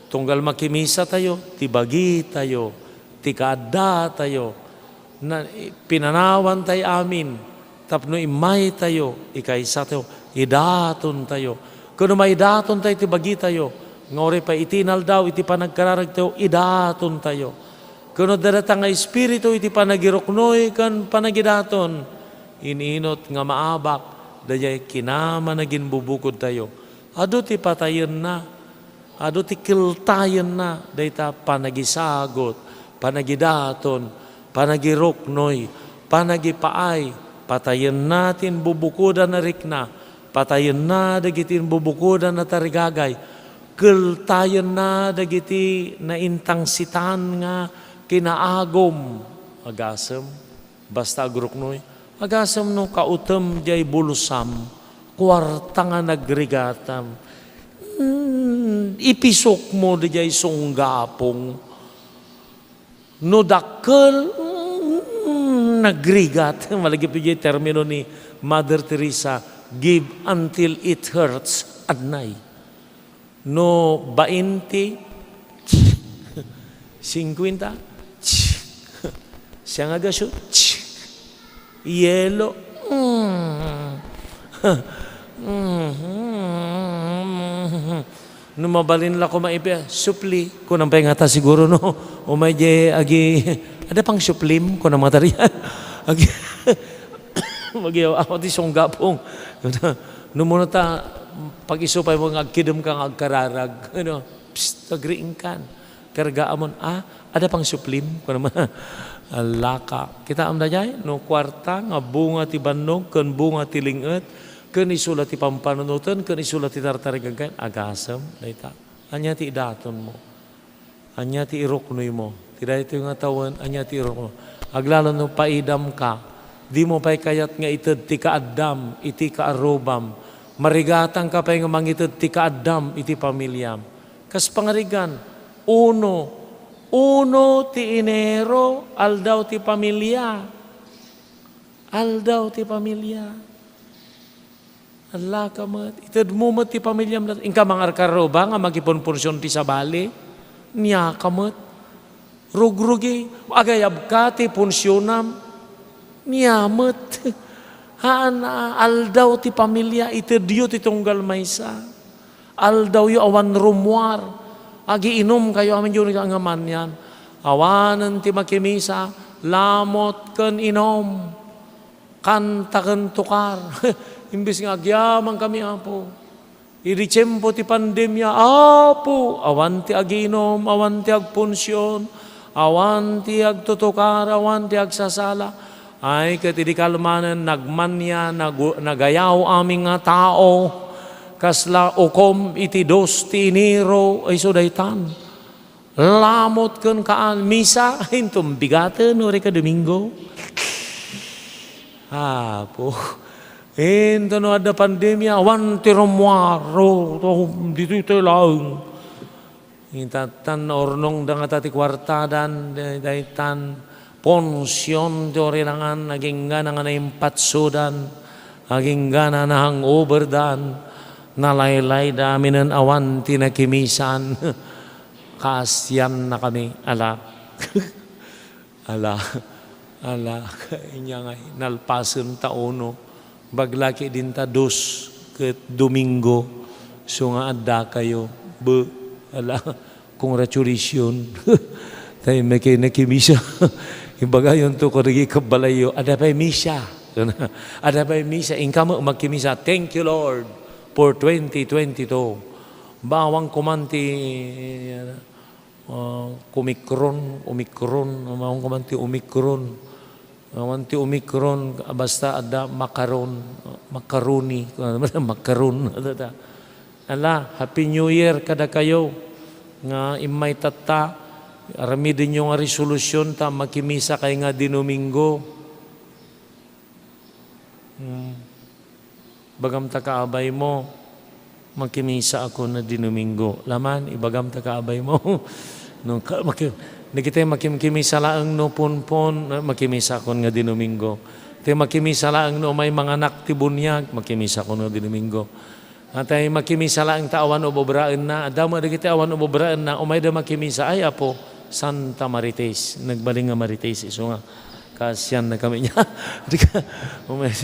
Tunggal makimisatayo, ti bagitayo, ti kaaddatayo, na, pinanawantayo amin tapno immaytayo, ikaysatayo, idatontayo. Ken no maidatontayo ti bagitayo, nga uray pay iti inaldaw iti panagkararagtayo, idatontayo. Ken no adda dayta nga espiritu iti panagiruknoy ken panagidaton, in-inut nga maabak daydiay kinamanaginbubukodtayo. Adu ti patayenna, adu ti keltayenna dayta panagisagut, panagidaton, panagiruknoy, panagipaay, patayenna ti imbubukodan a rikna, patayenna dagiti imbubukodan a tarigagay, keltayenna dagiti naintangsitan nga kinaagum. Agasem, basta agruknoy, agasem no kautem diay bulsam, kuarta nga nagrigatam, mm, ipisokmo diay sunggapong. No dakkel, mm, nagrigat. Malagip diay termino ni Mother Teresa, "Give until it hurts," annay. No bain ti Singkuenta. Siya nga gasyo. Yelo. Mm. Mm. No mabalin la ko maipi, supli. Kunam pay nga ta siguro, no? Umay di agi, ada pang suplim, kunam nga ta riyan. Agi, magiyaw ako ti sunggapong. No, muna ta, pag-isu pay mo nga agkidem ka nga agkararag. Ano? Psst, agriingkan. Kargaamon, ah, ada pang suplim? Kunam, alaka. Kitaem daydiay, no kuarta nga bunga ti bannog ken bunga ti ling-et, ken isu la ti pampanunoten, ken isu la ti tartarigan, ken agasem, dayta. Ania ti idatonmo? Ania ti iruknoymo? Ti daytoy nga tawen, ania ti irukno? Aglalo no paidamka, dimo pay kayat nga ited ti kaaddam iti kaarrubam. Marigatangka pay nga mangited ti kaaddam iti pamiliam. Kas pangarigan, uno, uno ti Enero, aldaw ti pamilya. Aldaw ti pamilya. Allaka met. Itedmo met ti pamilyam. Inka mangarkarruba nga makipunpunsion ti sabali. Niaka met. Rugrugi. Agayabka ti punsionam. Nia met. Haan a aldaw ti pamilya, itedyo ti tunggal maysa. Aldawyo awan rummuar. Agiinumkayo amin diyo nga manian. Awanen ti makimisa, lamot ken inum. Kanta ken tukar. Imbes nga agyamankami, Apo. Idi tiempo ti pandemia, Apo, awan ti agiinum, awan ti agpunsion, awan ti agtutukar, awan ti agsasala. Ay, ket idi kalmanen, nagmania, nagu-, nagayaw amin nga tao. Kasla ukom iti dos ti Enero, ay, isu daytan. Lamot ken kaan, misa, inton bigaten, uri ka Domingo. Apo. Inton no adda pandemia, awan ti rummuar, o, o, ditoy tayo laeng. Itatan, naurnongda ngata ti kuartadan, day-, daytan, punsion ti urilangan, aginggana nga naimpatsodan, aginggana na hangoverdan, nalaylayda aminen awan ti nakimisan. Kaasiannakami, ala. Ala, ala, inya ngay, nalpasen ta uno. Baglaki dinta dos ket Domingo, isu nga addakayo. Be, ala, congratulations. Tay, maki-, nakimisa. Ibagayonto kadagiti kabbalayyo, adda pay misa. Adda pay misa. Inka met makimisa. Thank you, Lord, for twenty twenty-two. Bawang kuman ti, ah, Omicron, Omicron, awan kuman ti Omicron. Awan ti Omicron, basta adda macaron, macaroni, macaron. Ala, Happy New Year kadakayo nga immay tatta, aramidenyo nga resolution ta makimisa kay nga Dinomingo. Hmm. Ibagam ta kaabaymo, makimisa ako na Dinomingo. Laman, ibagam ta kaabaymo. No, ka-, maki-, dagiti makimkimisa laeng no punpon, makimisa ako nga Dinomingo. Ti makimisa laeng no may manganak ti buniag, makimisa ako nga Dinomingo. Atay makimisa laeng ta awan ubobraenna. Adda met dagiti awan ubobraenna, umayda makimisa, "Ay, Apo, Santa Marites." Nagbalin nga Marites, isu nga, kaasiannakami nia. Di ka, umay-,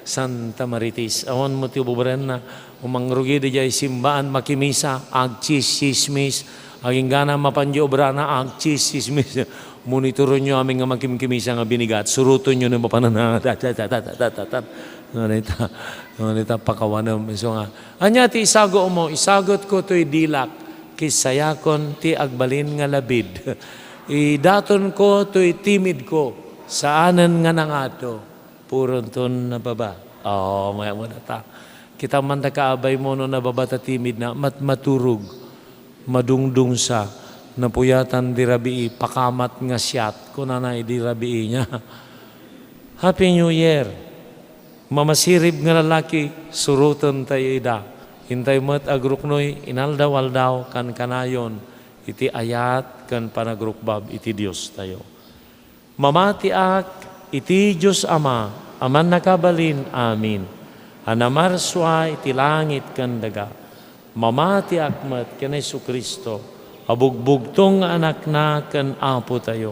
Santa Marites. Awan met ti ubobraenna. Umangrugi diay simbaan, makimisa, agtsismis. Aginggana mapan di obrana, agtsismis. Monitorenyo amin nga makimkimisa nga binigat. Surotenyo no mapanana. Ngunit, ngunit, pakawanem. Isu nga, ania ti isagumo? Isagutko toy dilak, ket sayakon ti agbalin nga labid. Idatonko toy timidko, saanen nga nangato. Puronton nababa. Oh, maya mo na ta. Kita man ta kaabaymo no nababa ta timidna, mat-, maturog. Madungdungsa, napuyatan di rabii, pakamat nga siat, kunana idi rabii nia. Happy New Year! Mamasirib nga lalaki, suroten tayo ida. Intay met agruknoy, inaldaw-aldaw, kankanayon, iti ayat, ken panagrukbab iti Dios tayo. Mamatiak iti Dios Ama a Mannakabalin Amin, a namarsua iti langit ken daga. Mamatiak met ken Jesu-Cristo a bugbugtong nga Anakna ken Apotayo,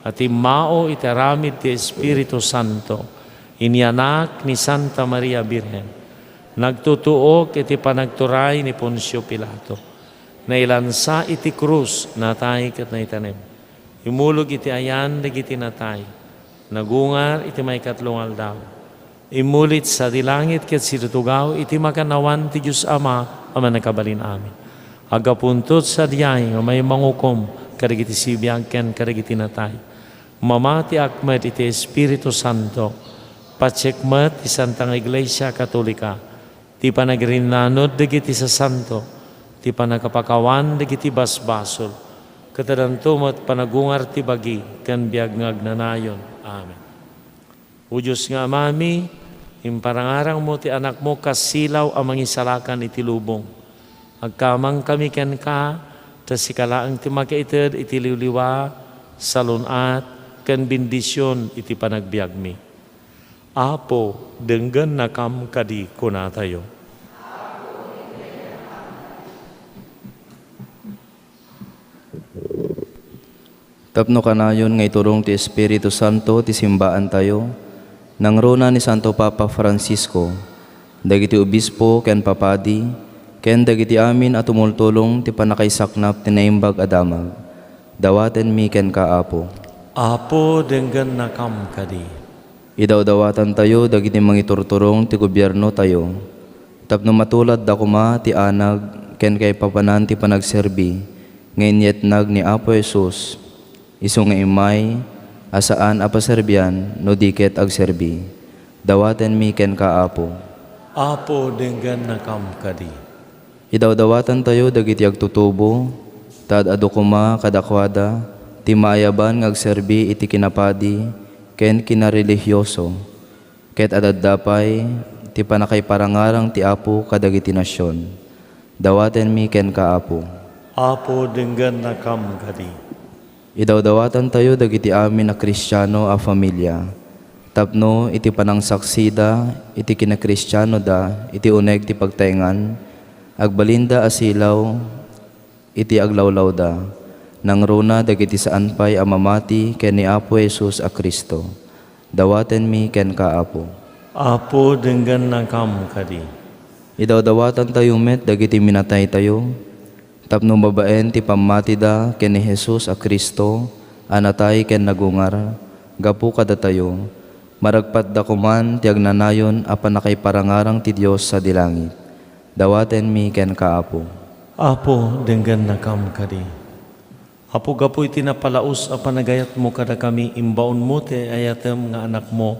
a timmao iti aramid ti Espiritu Santo, inianak ni Santa Maria Birhen. Nagtutuok iti panagturay ni Poncio Pilato. Nailansa iti krus, natay ket naitanem. Immulog iti ayan dagiti natay. Nagungar iti maikatlo nga aldaw. Immulit sadi langit ket sidutugaw iti makannawan ti Dios Ama a Mannakabalin-amin. Aggapunto sadiay nga maimangukom kadagiti sibiag ken kadagiti natay. Mamatiak met iti Espiritu Santo, patiek met ti Santa nga Iglesia Katolika, ti panagrinnanod dagiti sasanto, ti panagkapakawan dagiti basbasol, ket addanto met panagungar ti bagi ken biag nga agnanayon. Amen. O Dios nga Amami, imparangarangmo ti Anakmo kas silaw a mangisalakan iti lubong. Agkamangkami kenka, ta sika laeng ti makaited iti liwliwa, salun-at, ken bendision iti panagbiagmi. Apo, denggennakam kadi, kunatayo. Tapno kanayon nga iturong ti Espiritu Santo ti simbaantayo, nangruna ni Santo Papa Francisco, dagiti obispo ken papadi, ken dagiti amin a tumultulong ti pannakaisaknap ti Naimbag a Damag. Dawatenmi kenka, Apo. Apo, denggennakam kadi. Idawdawatantayo dagiti mangiturturong ti gobiernotayo, tapno matuladda koma ti anag ken kaipapanan ti panagserbi nga inyatnag ni Apo Jesus, isu nga immay a saan a paserbian no di ket agserbi. Dawatenmi kenka, Apo. Apo, denggennakam kadi. Idawdawatantayo dagiti agtutubo, ta ad-adu koma kadakuada ti maayaban nga agserbi iti kinapadi ken kinarelihioso, ket ad-adda pay ti pannakaiparangarang ti Apo kadagiti nasion. Dawatenmi kenka, Apo. Apo, denggennakam kadi. Idawdawatantayo dagiti amin a Kristiano a familia, tapno iti panangsaksida iti kinakristianoda iti uneg ti pagtaengan, agbalinda a silaw iti aglawlawda, nangruna dagiti saan pay a mamati ken ni Apo Jesus a Cristo. Dawatenmi kenka, Apo. Apo, denggennakam kadi. Idawdawatantayo met dagiti minataytayo, tapno babaen ti pammatida ken ni Jesus a Cristo a natay ken nagungar gapu kadatayo, maragpatda koman ti agnanayon a pannakaiparangarang ti Dios sadi langit. Dawatenmi kenka, Apo. Apo, denggennakam kadi. Apo, gapu iti napalaus a panagayatmo kadakami, imbaonmo ti ayatem nga Anakmo.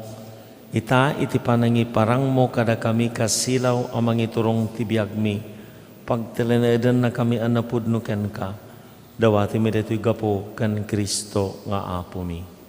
Ita, iti panangiparangmo kadakami kas silaw a mangiturong ti biagmi, pagtalinaedennakami a napudno kenka. Dawatemi daytoy gapu ken Cristo nga Apomi.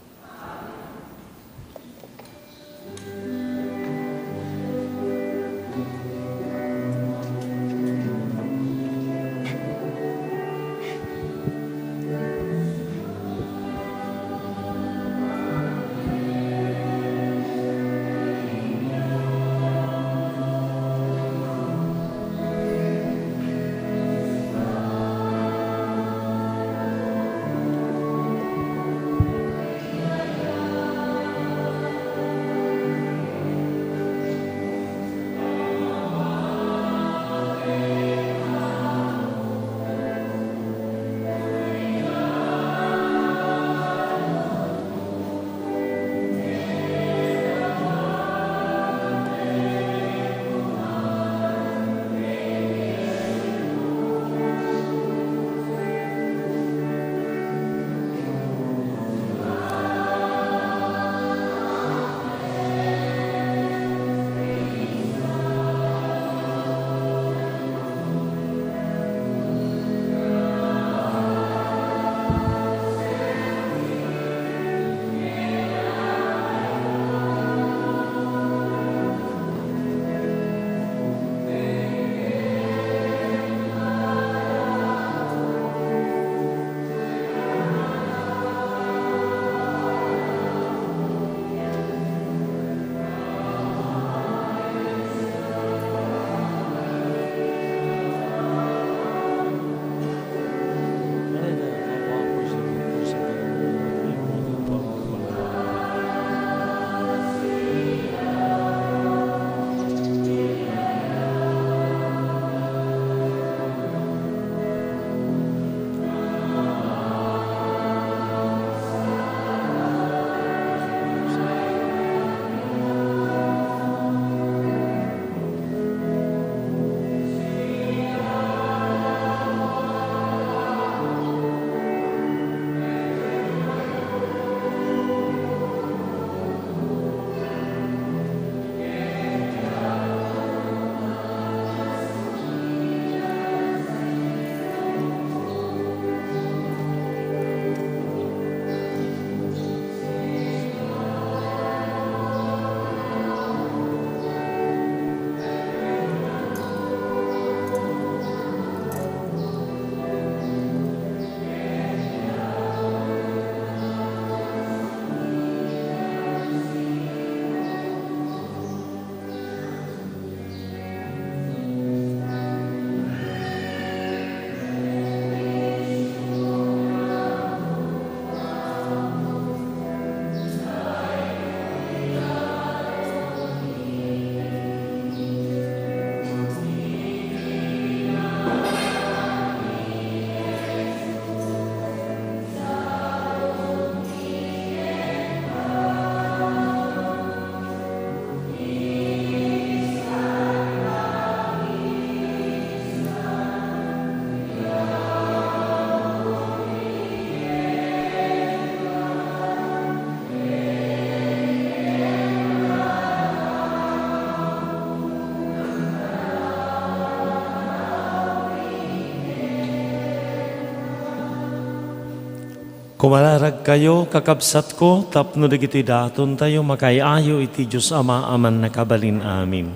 Kumararagkayo, kakabsatko, tapno dagitoy datontayo makaay-ayo iti Dios Ama a Mannakabalin-amin.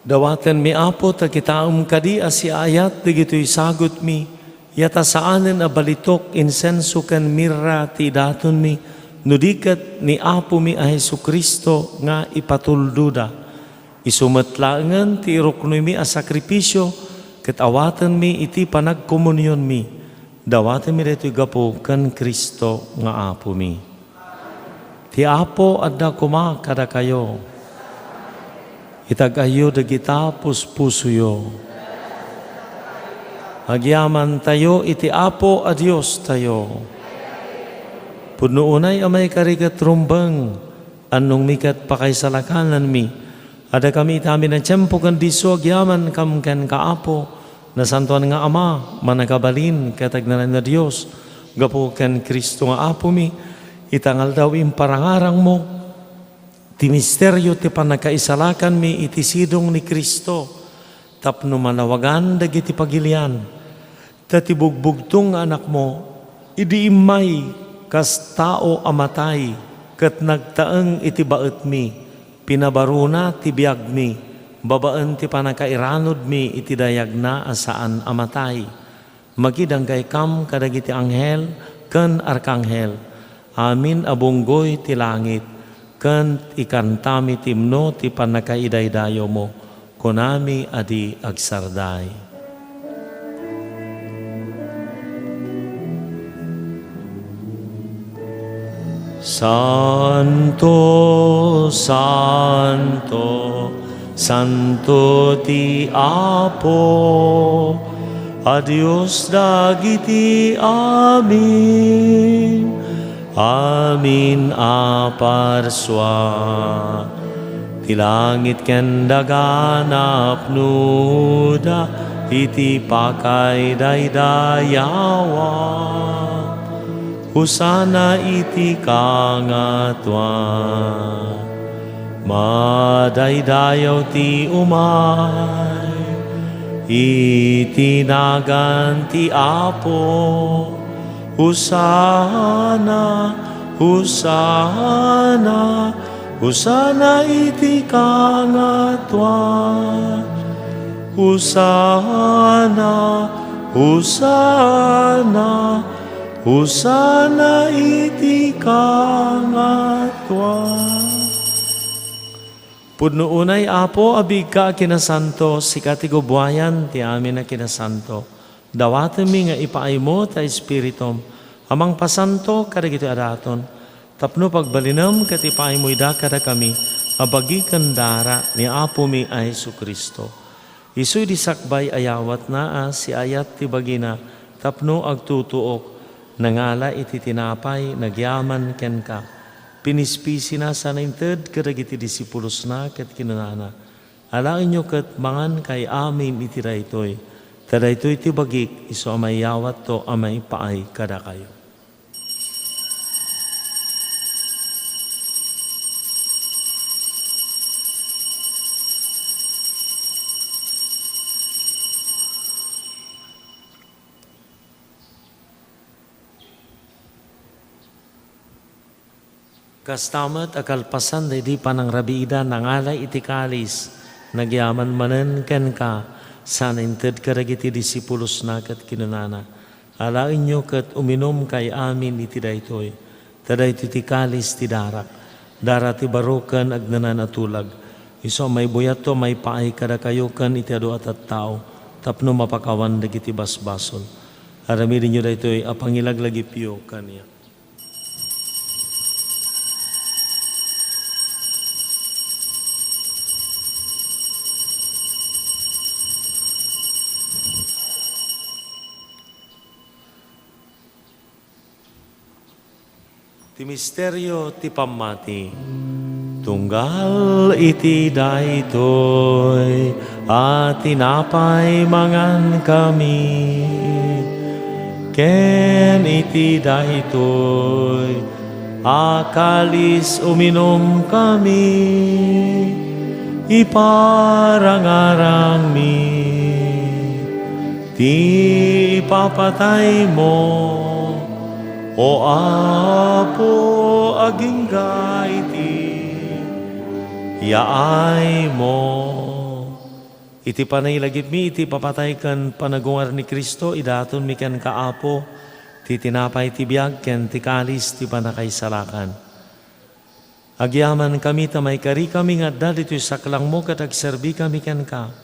Dawatenmi, Apo, ta kitaem kadi a siaayat dagitoy sagutmi, ya ta saanen a balitok, insenso ken mirra ti idatonmi, no di ket ni Apomi a Jesu-Cristo nga ipatuldoda. Isu met laengen ti iruknoymi a sakrifisio ket awatenmi iti panagkomunionmi. Dawatenmi daytoy gapu ken Cristo nga Apomi. Ti Apo adda koma kadakayo. Itag-ayyo dagita puspusoyo. Agyamantayo iti Apo a Diostayo. Pudno unay a maikari ket rumbeng, annongmi ket pakaisalakananmi. Addakami iti amin a tiempo ken disso agyamankam kenka, Apo, Nasantoan nga Ama, Mannakabalin ket Agnanayon a Dios, gapu ken Cristo nga Apomi, ita nga aldaw imparangarangmo ti misterio ti pannakaisalakanmi iti sidong ni Cristo tapno manawagan dagiti pagilian. Ta ti bugbugtong nga Anakmo, idi immay kas tao a matay ket nagtaeng iti baetmi, pinabarona ti biagmi babaen ti pannakairanudmi iti dayagna a saan a matay. Magidanggay kam kadagiti anghel ken arkanghel, amin a bunggoy ti langit, ken ikantami ti imno ti pannakaidaydayawmo, kunami a di agsarday. Santo, santo, santo ti Apo a Dios dagiti amin, amin a parsua. Ti langit ken daga napnoda iti pakaidaydayawa. Hosanna iti kangatoan. Madaydayaw ti umay iti nagan ti Apo. Hosanna, Hosanna, Hosanna iti kangatoan. Hosanna, Hosanna, Hosanna iti kangatoan. Pudno unay, Apo, a biigka a kinasanto, sika ti gubuayan ti amin a kinasanto. Dawatenmi nga ipaaymo ta Espiritum a mangpasanto kadagiti a daton, tapno pagbalinem ket ipaaymo ida kadakami a bagi ken dara ni Apomi a Jesu-Cristo. Isu idi sakbay a yawatna a siayat ti bagina tapno agtutuok, nangala iti tinapay, nagyaman kenka, pinispisina sana inted kadagiti disipulosna ket kinunana, Alaenyo ket mangankay amin iti daytoy, ta daytoy ti bagik, isu a mayawatto a maipaay kadakayo. Kasta met a kalpasan daydi panangrabiida, nangala iti kalis, nagyaman manen kenka, sana inted kadagiti disipulosna ket kinunana, Alaenyo ket uminumkay amin iti daytoy, ta daytoy ti kalis ti darak, dara ti baro ken agnanan a tulag, isu a maibuyatto a maipaay kadakayo ken iti adu a tattao tapno mapakawan dagiti basbasol. Aramidenyo daytoy a pangilaglagipyo kaniak. Ti misterio ti pammati. Tunggal iti daytoy a tinapay mangankami, ken iti daytoy A kalis uminumkami, iparangarangmi ti ipapataymo, O Apo, agingga iti yaaymo. Iti panailagipmi iti ipapatay ken panagungar ni Cristo, idatonmi kenka, Apo, ti tinapay ti biag ken ti kalis ti pannakaisalakan. Agyamankami ta maikarikami nga adda ditoy saklangmo ket agserbikami kenka.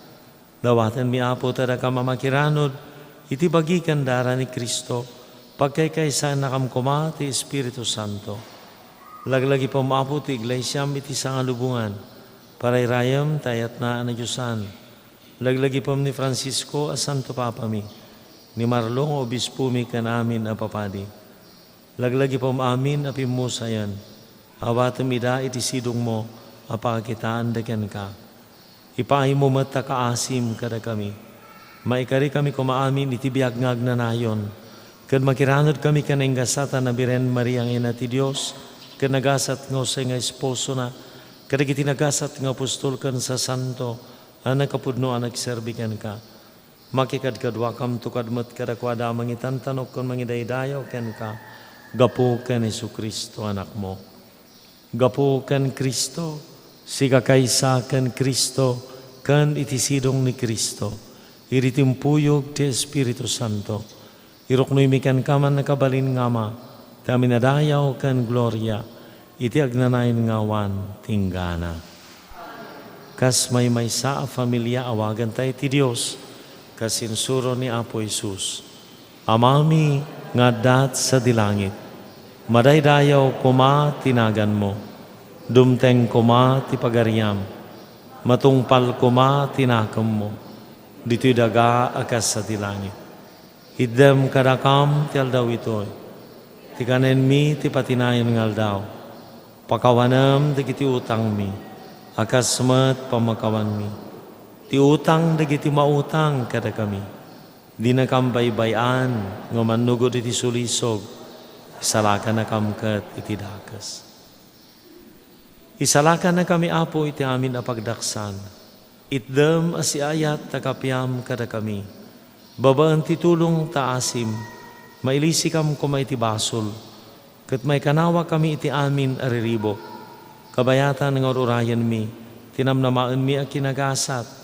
Dawatenmi, Apo, ti dakam a makiranod iti bagi ken dara ni Cristo, pagkaykaysaennakam koma ti Espiritu Santo. Laglagipem, Apo, ti iglesiam iti sangalubongan. Parayrayem ti ayatna a nadiosan. Laglagipem ni Francisco a Santo Papami, ni Marlo nga Obispomi ken amin a papadi. Laglagipem amin a pimmusayen. Awatem ida iti sidongmo a pakakitaenda kenka. Ipaaymo met ta kaasim kadakami. Maikarikami koma amin iti biag nga agnanayon, ket makiranudkami ken naingasat a Birhen Maria nga Ina ti Dios, ken nagasat nga Jose nga esposona, kadagiti nagasat nga apostol ken sasanto a nakapudno a nagserbi kenka. Makikadkaduakamto kad met kadakuada a mangitantanok ken mangidaydayaw kenka gapu ken Jesu-Cristo, Anakmo. Gapu ken Cristo, sika kaysa ken Cristo, ken iti sidong ni Cristo, idi timpuyog ti Espiritu Santo, iruknoymi kenka man nakabalin nga Ama, ti amin a dayaw ken gloria, iti agnanayon nga awan tinggana. Kas maymaysa a familia, awagenta iti Dios, kas insuro ni Apo Jesus, Amami nga adda sadi langit, madaydayaw koma ti naganmo, dumteng koma ti pagariam, matungpal koma ti nakemmo, ditoy daga a kas sadi langit. Itdem kadakam ti aldaw itoy, ti kanenmi ti patinayon nga aldaw. Pakawanem dagiti utangmi, a kas met pamakawanmi ti utang dagiti mautang kadakami. Dinakam baybay-an nga mannugod iti sulisog, isalakannakam ket iti dakes. Isalakannakami, Apo, iti amin a pagdaksan. Itdem a siayat ta kapiam kadakami. Babaen ti tulong ta asim, mailisikam koma iti basol, ket maikanawakami iti amin a riribuk. Kabayatan nga ur-urayenmi ti namnamaenmi a kinagasat,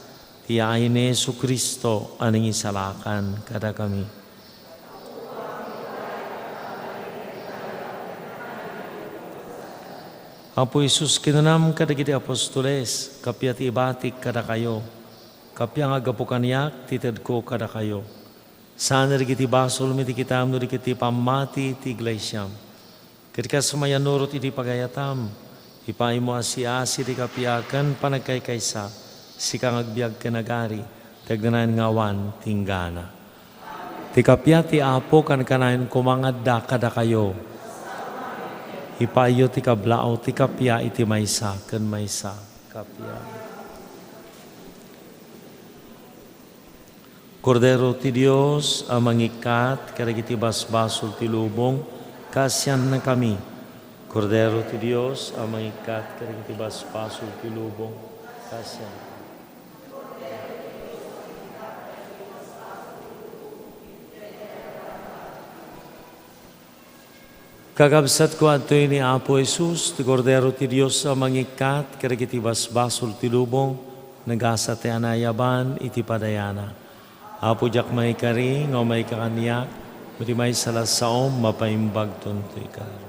ti yaay ni Jesu-Cristo a nangisalakan kadakami. Apo Jesus, kinunam kadagiti apostoles, kappia ti ibatik kadakayo, kappia nga aggapu kaniak ti tedko kadakayo. Saan dagiti basolmi ti kitam no di ket ti pammati ti iglesiam. Ket kas mayannurot idi pagayatam, ipaaymo a siasi ti kappia ken panagkaykaysa, sika nga agbiag ken agari, ti agnanayon nga awan tinggana. Ti kappia ti Apo kankanayon koma nga adda kadakayo. Ipaayyo ti kablaaw ti kappia iti maysa ken maysa. Kappia. Kordero ti Dios a mangikkat kadagiti basbasol ti lubong, kaasiannakami. Kordero ti Dios a mangikkat kadagiti basbasol ti lubong, kaasiannakami. Kakabsatko, adtoy ni Apo Jesus, ti Kordero ti Dios a mangikkat kadagiti basbasol ti lubong, nagasat ti anayaban iti padayana. Apo, diak maikari nga umayka kaniak, no di maysa la saom, mapaimbagton toy kari.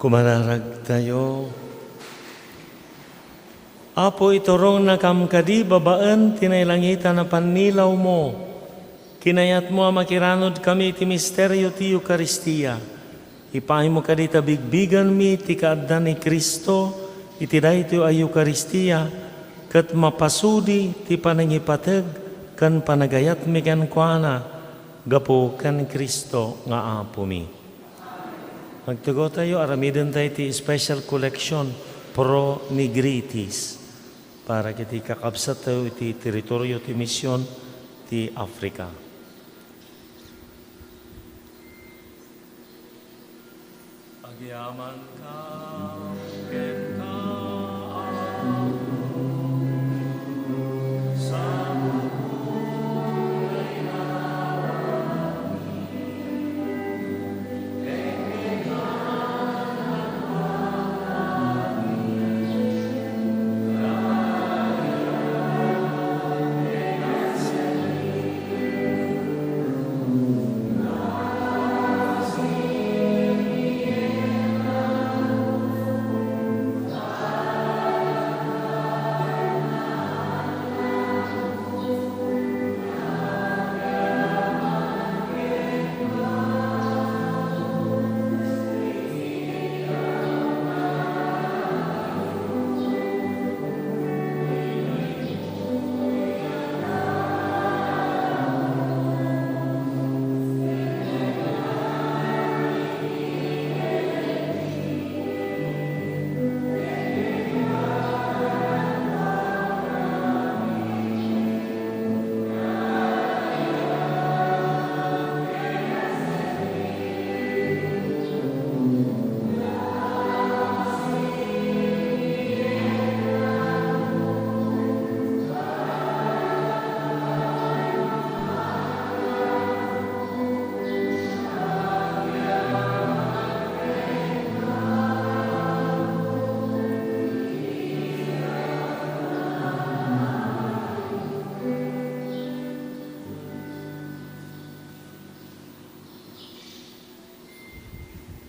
Kumararagtayo. Apo, iturongnakam kadi babaen ti nailangitan a pannilawmo. Kinayatmo a makiranudkami iti misterio ti Eukaristia. Ipaaymo kadi ta bigbigenmi ti kaadda ni Cristo iti daytoy a Eukaristia, ket mapasudi ti panangipateg ken panagayatmi kenkuana gapu ken Cristo nga Apomi. Agtugotayo, aramidentayo ti special collection, Pro Nigritis, para iti kakabsattayo iti teritorio ti mision ti Africa. Agyamanka kenka, Apo, sa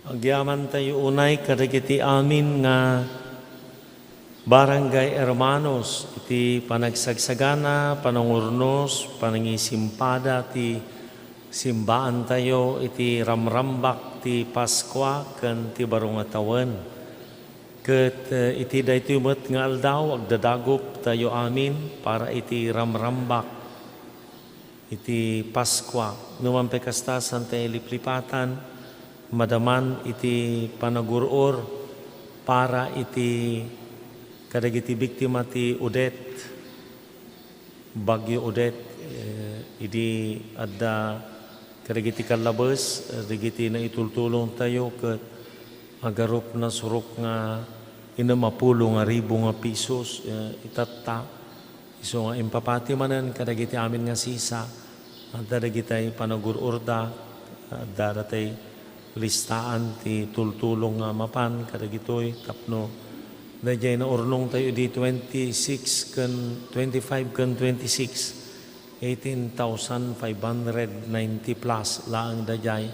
Agyamantayo unay kadagiti amin nga barangay hermanos iti panagsagsagana, panangurnos, panangisimpada ti simbaantayo iti ramrambak ti Paskua ken ti baro nga tawen. Ket, eh, iti daytoy met nga aldaw, agdadaguptayo amin para iti ramrambak iti Paskua. Numan pay kasta, saantayo liplipatan, madaman iti panagur-or para iti kadagiti biktima ti Odette, Bagyo Odette, eh, idi adda kadagiti kallabes, eh, dagiti naitultulongtayo ket agarupna surok nga innem a pulo nga ribu nga pisos, eh, itatta. Isu nga impapati manen kadagiti amin nga sisa, adda dagitay panagur-orda, adda datay listaan ti tultulong nga mapan kadagitoy tapno daydiay naurnongtayo idi twenty-six ken twenty-five ken twenty-six, eighteen thousand five hundred ninety plus laeng daydiay.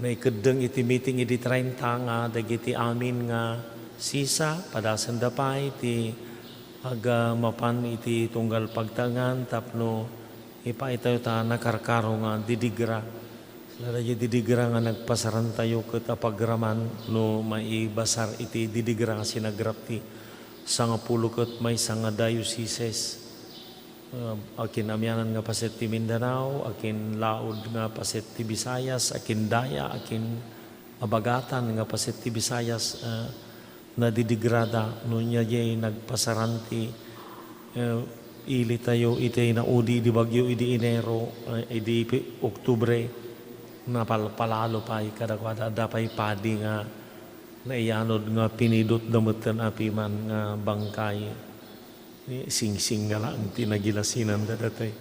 Naikeddeng iti meeting idi treinta nga dagiti amin nga sisa, padasenda pay ti aga mapan iti tunggal pagtaengan tapno ipaitayo ta nakarkaro nga didigra. Daydiay didigra nga nagpasarantayo ket apagraman no maibasar iti didigra nga sinagrap ti sangapulo ket maysa nga dioceses. Ah, akin amianan nga paset ti Mindanao, akin laud nga paset ti Visayas, akin daya, akin abagatan nga paset ti Visayas, ah, nadidigrada no nia diay nagpasaran ti, eh, ilitayo iti naudi idi bagyo idi Enero, eh, idi Pe-, Oktubre, napalpalalo pay kadakuada. Adda pay padi nga naiyanod nga pinidotda metten apiman nga bangkay. Ni singsing nga laeng ti nagilasinanda datay.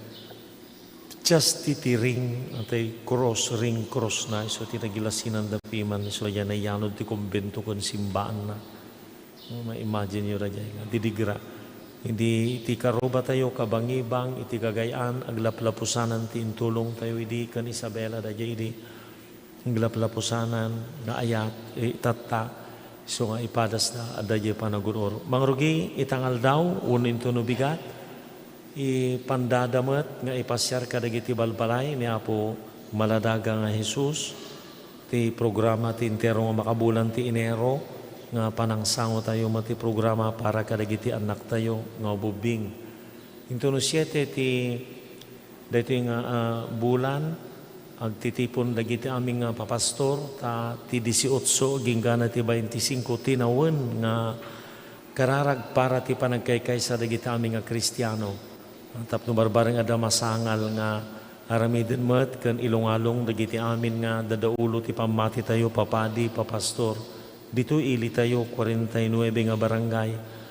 Just ti tiring, atay cross, ring cross na, isu ti nagilasinanda piman, isu diay naiyanod ti kumbento ken simbaanna. No, ma-imagine yo daydiay nga didigra. Idi ti karubatayo, kabangibang, iti Cagayan, aglaplapusanan ti intulongtayo idi ken Isabela daydiay idi aglaplapusanan nga ayat, eh, itatta. Isu nga ipadasda, adda diay panagur-or. Mangrugi ita nga aldaw, wenno intono bigat, ipandada met nga ipasiar kadagiti balbalay ni Apo Maladaga nga Jesus, ti programa ti entero nga makabulan ti Enero, nga panangsangotayo met ti programa para kadagiti annaktayo nga ububbing. Intono siete ti daytoy nga, ah, bulan, agtitipon dagiti amin nga papastor, ta ti disiotso agingga na ti baintisingko ti nawen nga kararag para ti panagkaykaysa dagiti amin nga Kristiano. Tapno barbareng adda masangal nga aramiden met ken ilungalung dagiti amin nga dadaulo ti pammatitayo, papadi, papastor, ditoy ilitayo, kuarenta y nuebe nga barangay.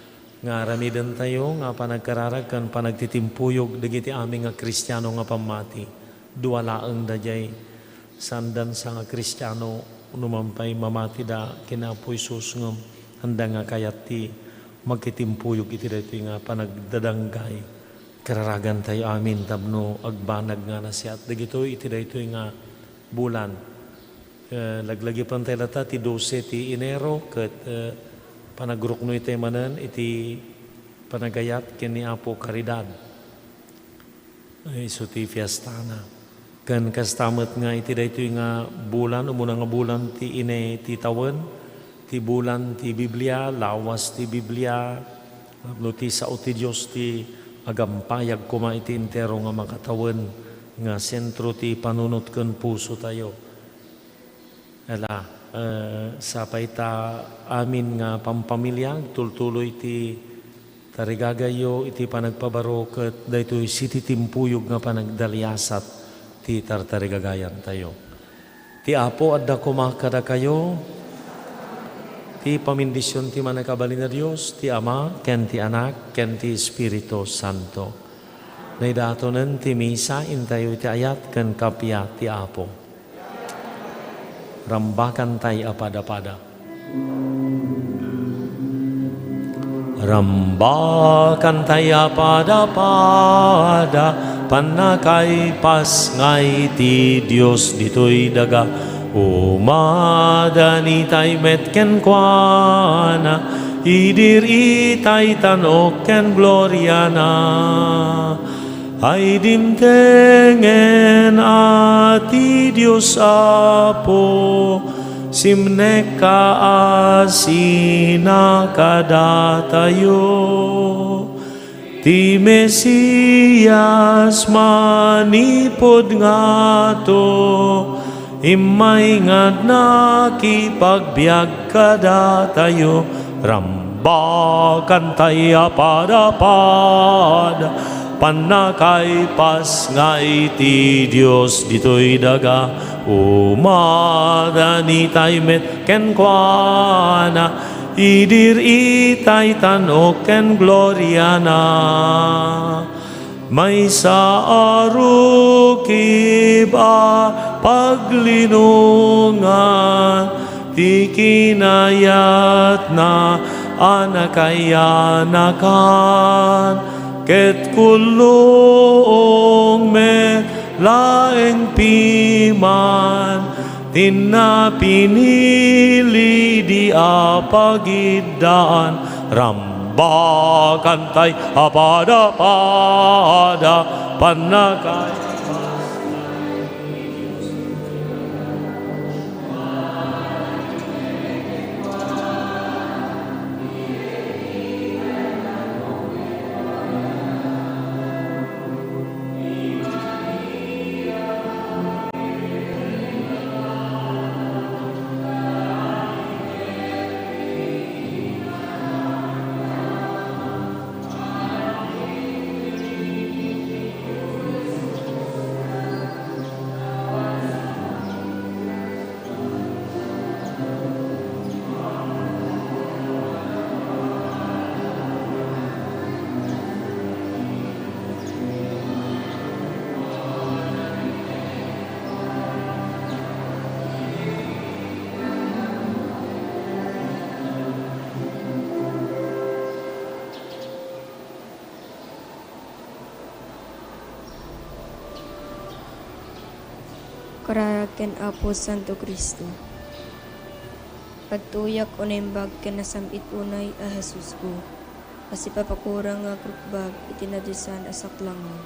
Nga aramidentayo nga panagkararag ken panagtitimpuyog dagiti amin nga Kristiano nga pammati. Dua laeng daydiay. Saandan sa nga Kristiano, no man pay mamatida ken Apo Jesus, ngem anda nga kayat ti makitimpuyog iti daytoy nga panagdadanggay. Kararagantayo amin tapno agbanag nga nasiat dagitoy iti daytoy nga bulan. Eh, laglagipentay latta ti dose ti Enero ket, eh, panagruknoytay manen iti panagayat ken ni Apo Caridad. Eh, isu ti fiestana. Ken kasta met nga iti daytoy nga bulan, umuna nga bulan ti ine ti tawen, ti bulan ti Biblia, lawas ti Biblia, no ti sao ti Dios ti agampayag koma iti entero nga makatawen nga sentro ti panunot ken pusotayo. Ala, eh, sapay ta amin nga pampamilya, agtultuloy ti tarigagayyo iti panagpabaro ket daytoy sititimpuyog nga panagdaliasat ti tartarigagayantayo. Ti Apo adda koma kadakayo. Ti pamindision ti Mannakabalin a Dios, ti Ama, ken ti Anak, ken ti Espiritu Santo. Naidatonen ti misa, intayo iti ayat ken kappia ti Apo. Rambakantay a pada-pada. Rambakantay a pada-pada, pannakaipasngay ti Dios ditoy daga. Umadanitay met kenkuana, idiritay tan-ok ken gloriana. Ay dimtengen a ti Dios Apo, simnekka a sina kadatayo. Ti Mesias manipud ngato, immay nga nakipagbiag kadatayo, rambakantay a pada-pada, pannakaipasngay ti Dios ditoy daga, umadanitay met kenkuana, idiritay tan-ok ken gloriana. Maysa a rukib a paglinongan ti kinayatna a nakaiyanakan, ket kulluong met laeng piman ti napinili idi a pagiddaan. Rambakantay a pada-pada, pannakay Kararag ken Apo Santo Cristo. Agtuyak o naimbag ken nasam-it unay a Jesusko, a sipapakurang nga agrukbab iti nadisan a saklangmo.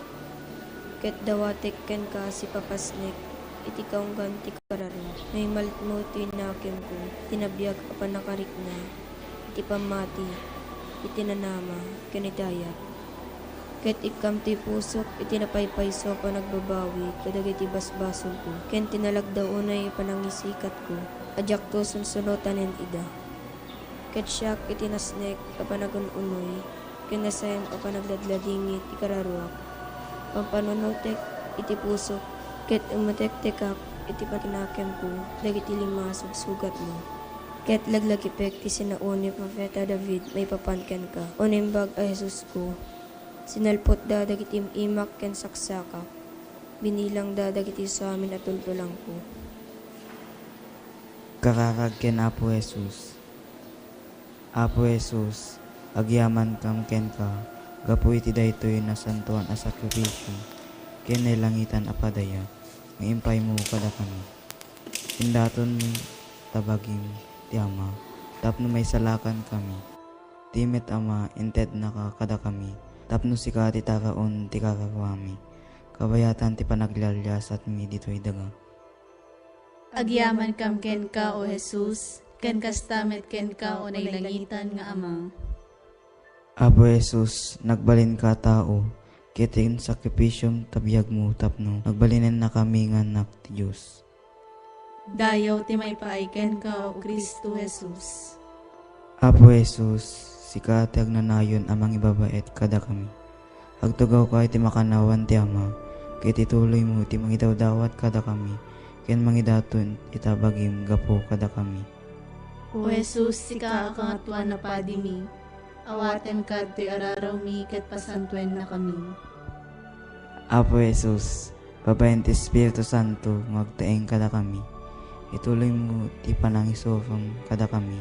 Ket dawatek kenka a sipapasnek iti kaunggan ti kararua. Naimalikmo ti nakemko, ti nabiag a pannakarikna, iti pammati, iti nanama, ken iti ayat. Ket ikkam ti pusok iti napaypayso a panagbabawi kadagiti basbasolko, ken ti nalagda unay a panangisikatko a diakto sunsunotanen ida. Ket siak iti nasnek a panagun-unoy ken nasayam a panagladladingit ti kararuak. Pampanunotek iti pusok, ket umetektekak iti pakinakemko dagiti lima a sugsugatmo. Ket laglagipek ti sinaoni ni Profeta David maipapan kenka, o Naimbag a Jesusko. Sinalpotda dagiti im-imak ken saksakak. Binilangda dagiti samin a tultulangko. Kararag ken Apo Jesus. Apo Jesus, agyamankam kenka gapu iti daytoy nasantoan a sakrifisio ken nailangitan a padaya nga impaymo kadakami. Indatonmi ta bagim ti Ama tapno maisalakankami. Ti met Ama, intednaka kadakami tapno sika ti taraon ti kararuami, kabayatan ti panaglialiasatmi ditoy daga. Agyamankam kenka, O Jesus, ken kasta met kenka, O nailangitan nga Ama. Apo Jesus, nagbalinka a tao, ket insakripisom ta biagmo tapno nagbalinennakami nga annak ti Dios. Dayaw ti maipaay kenka, O Cristo Jesus. Apo Jesus, sika ti agnanayon a mangibabaet kadakami. Agtugawka iti makannawan ti Ama, ket ituloymo ti mangidawdawat kadakami, ken mangidaton ita bagim gapu kadakami. O Jesus, sika a Kangatoan a Padimi, awatenka ditoy ararawmi ket pasantuennakami. Apo Jesus, babaen ti Espiritu Santo nga agtaeng kadakami, ituloymo ti panangisufam kadakami,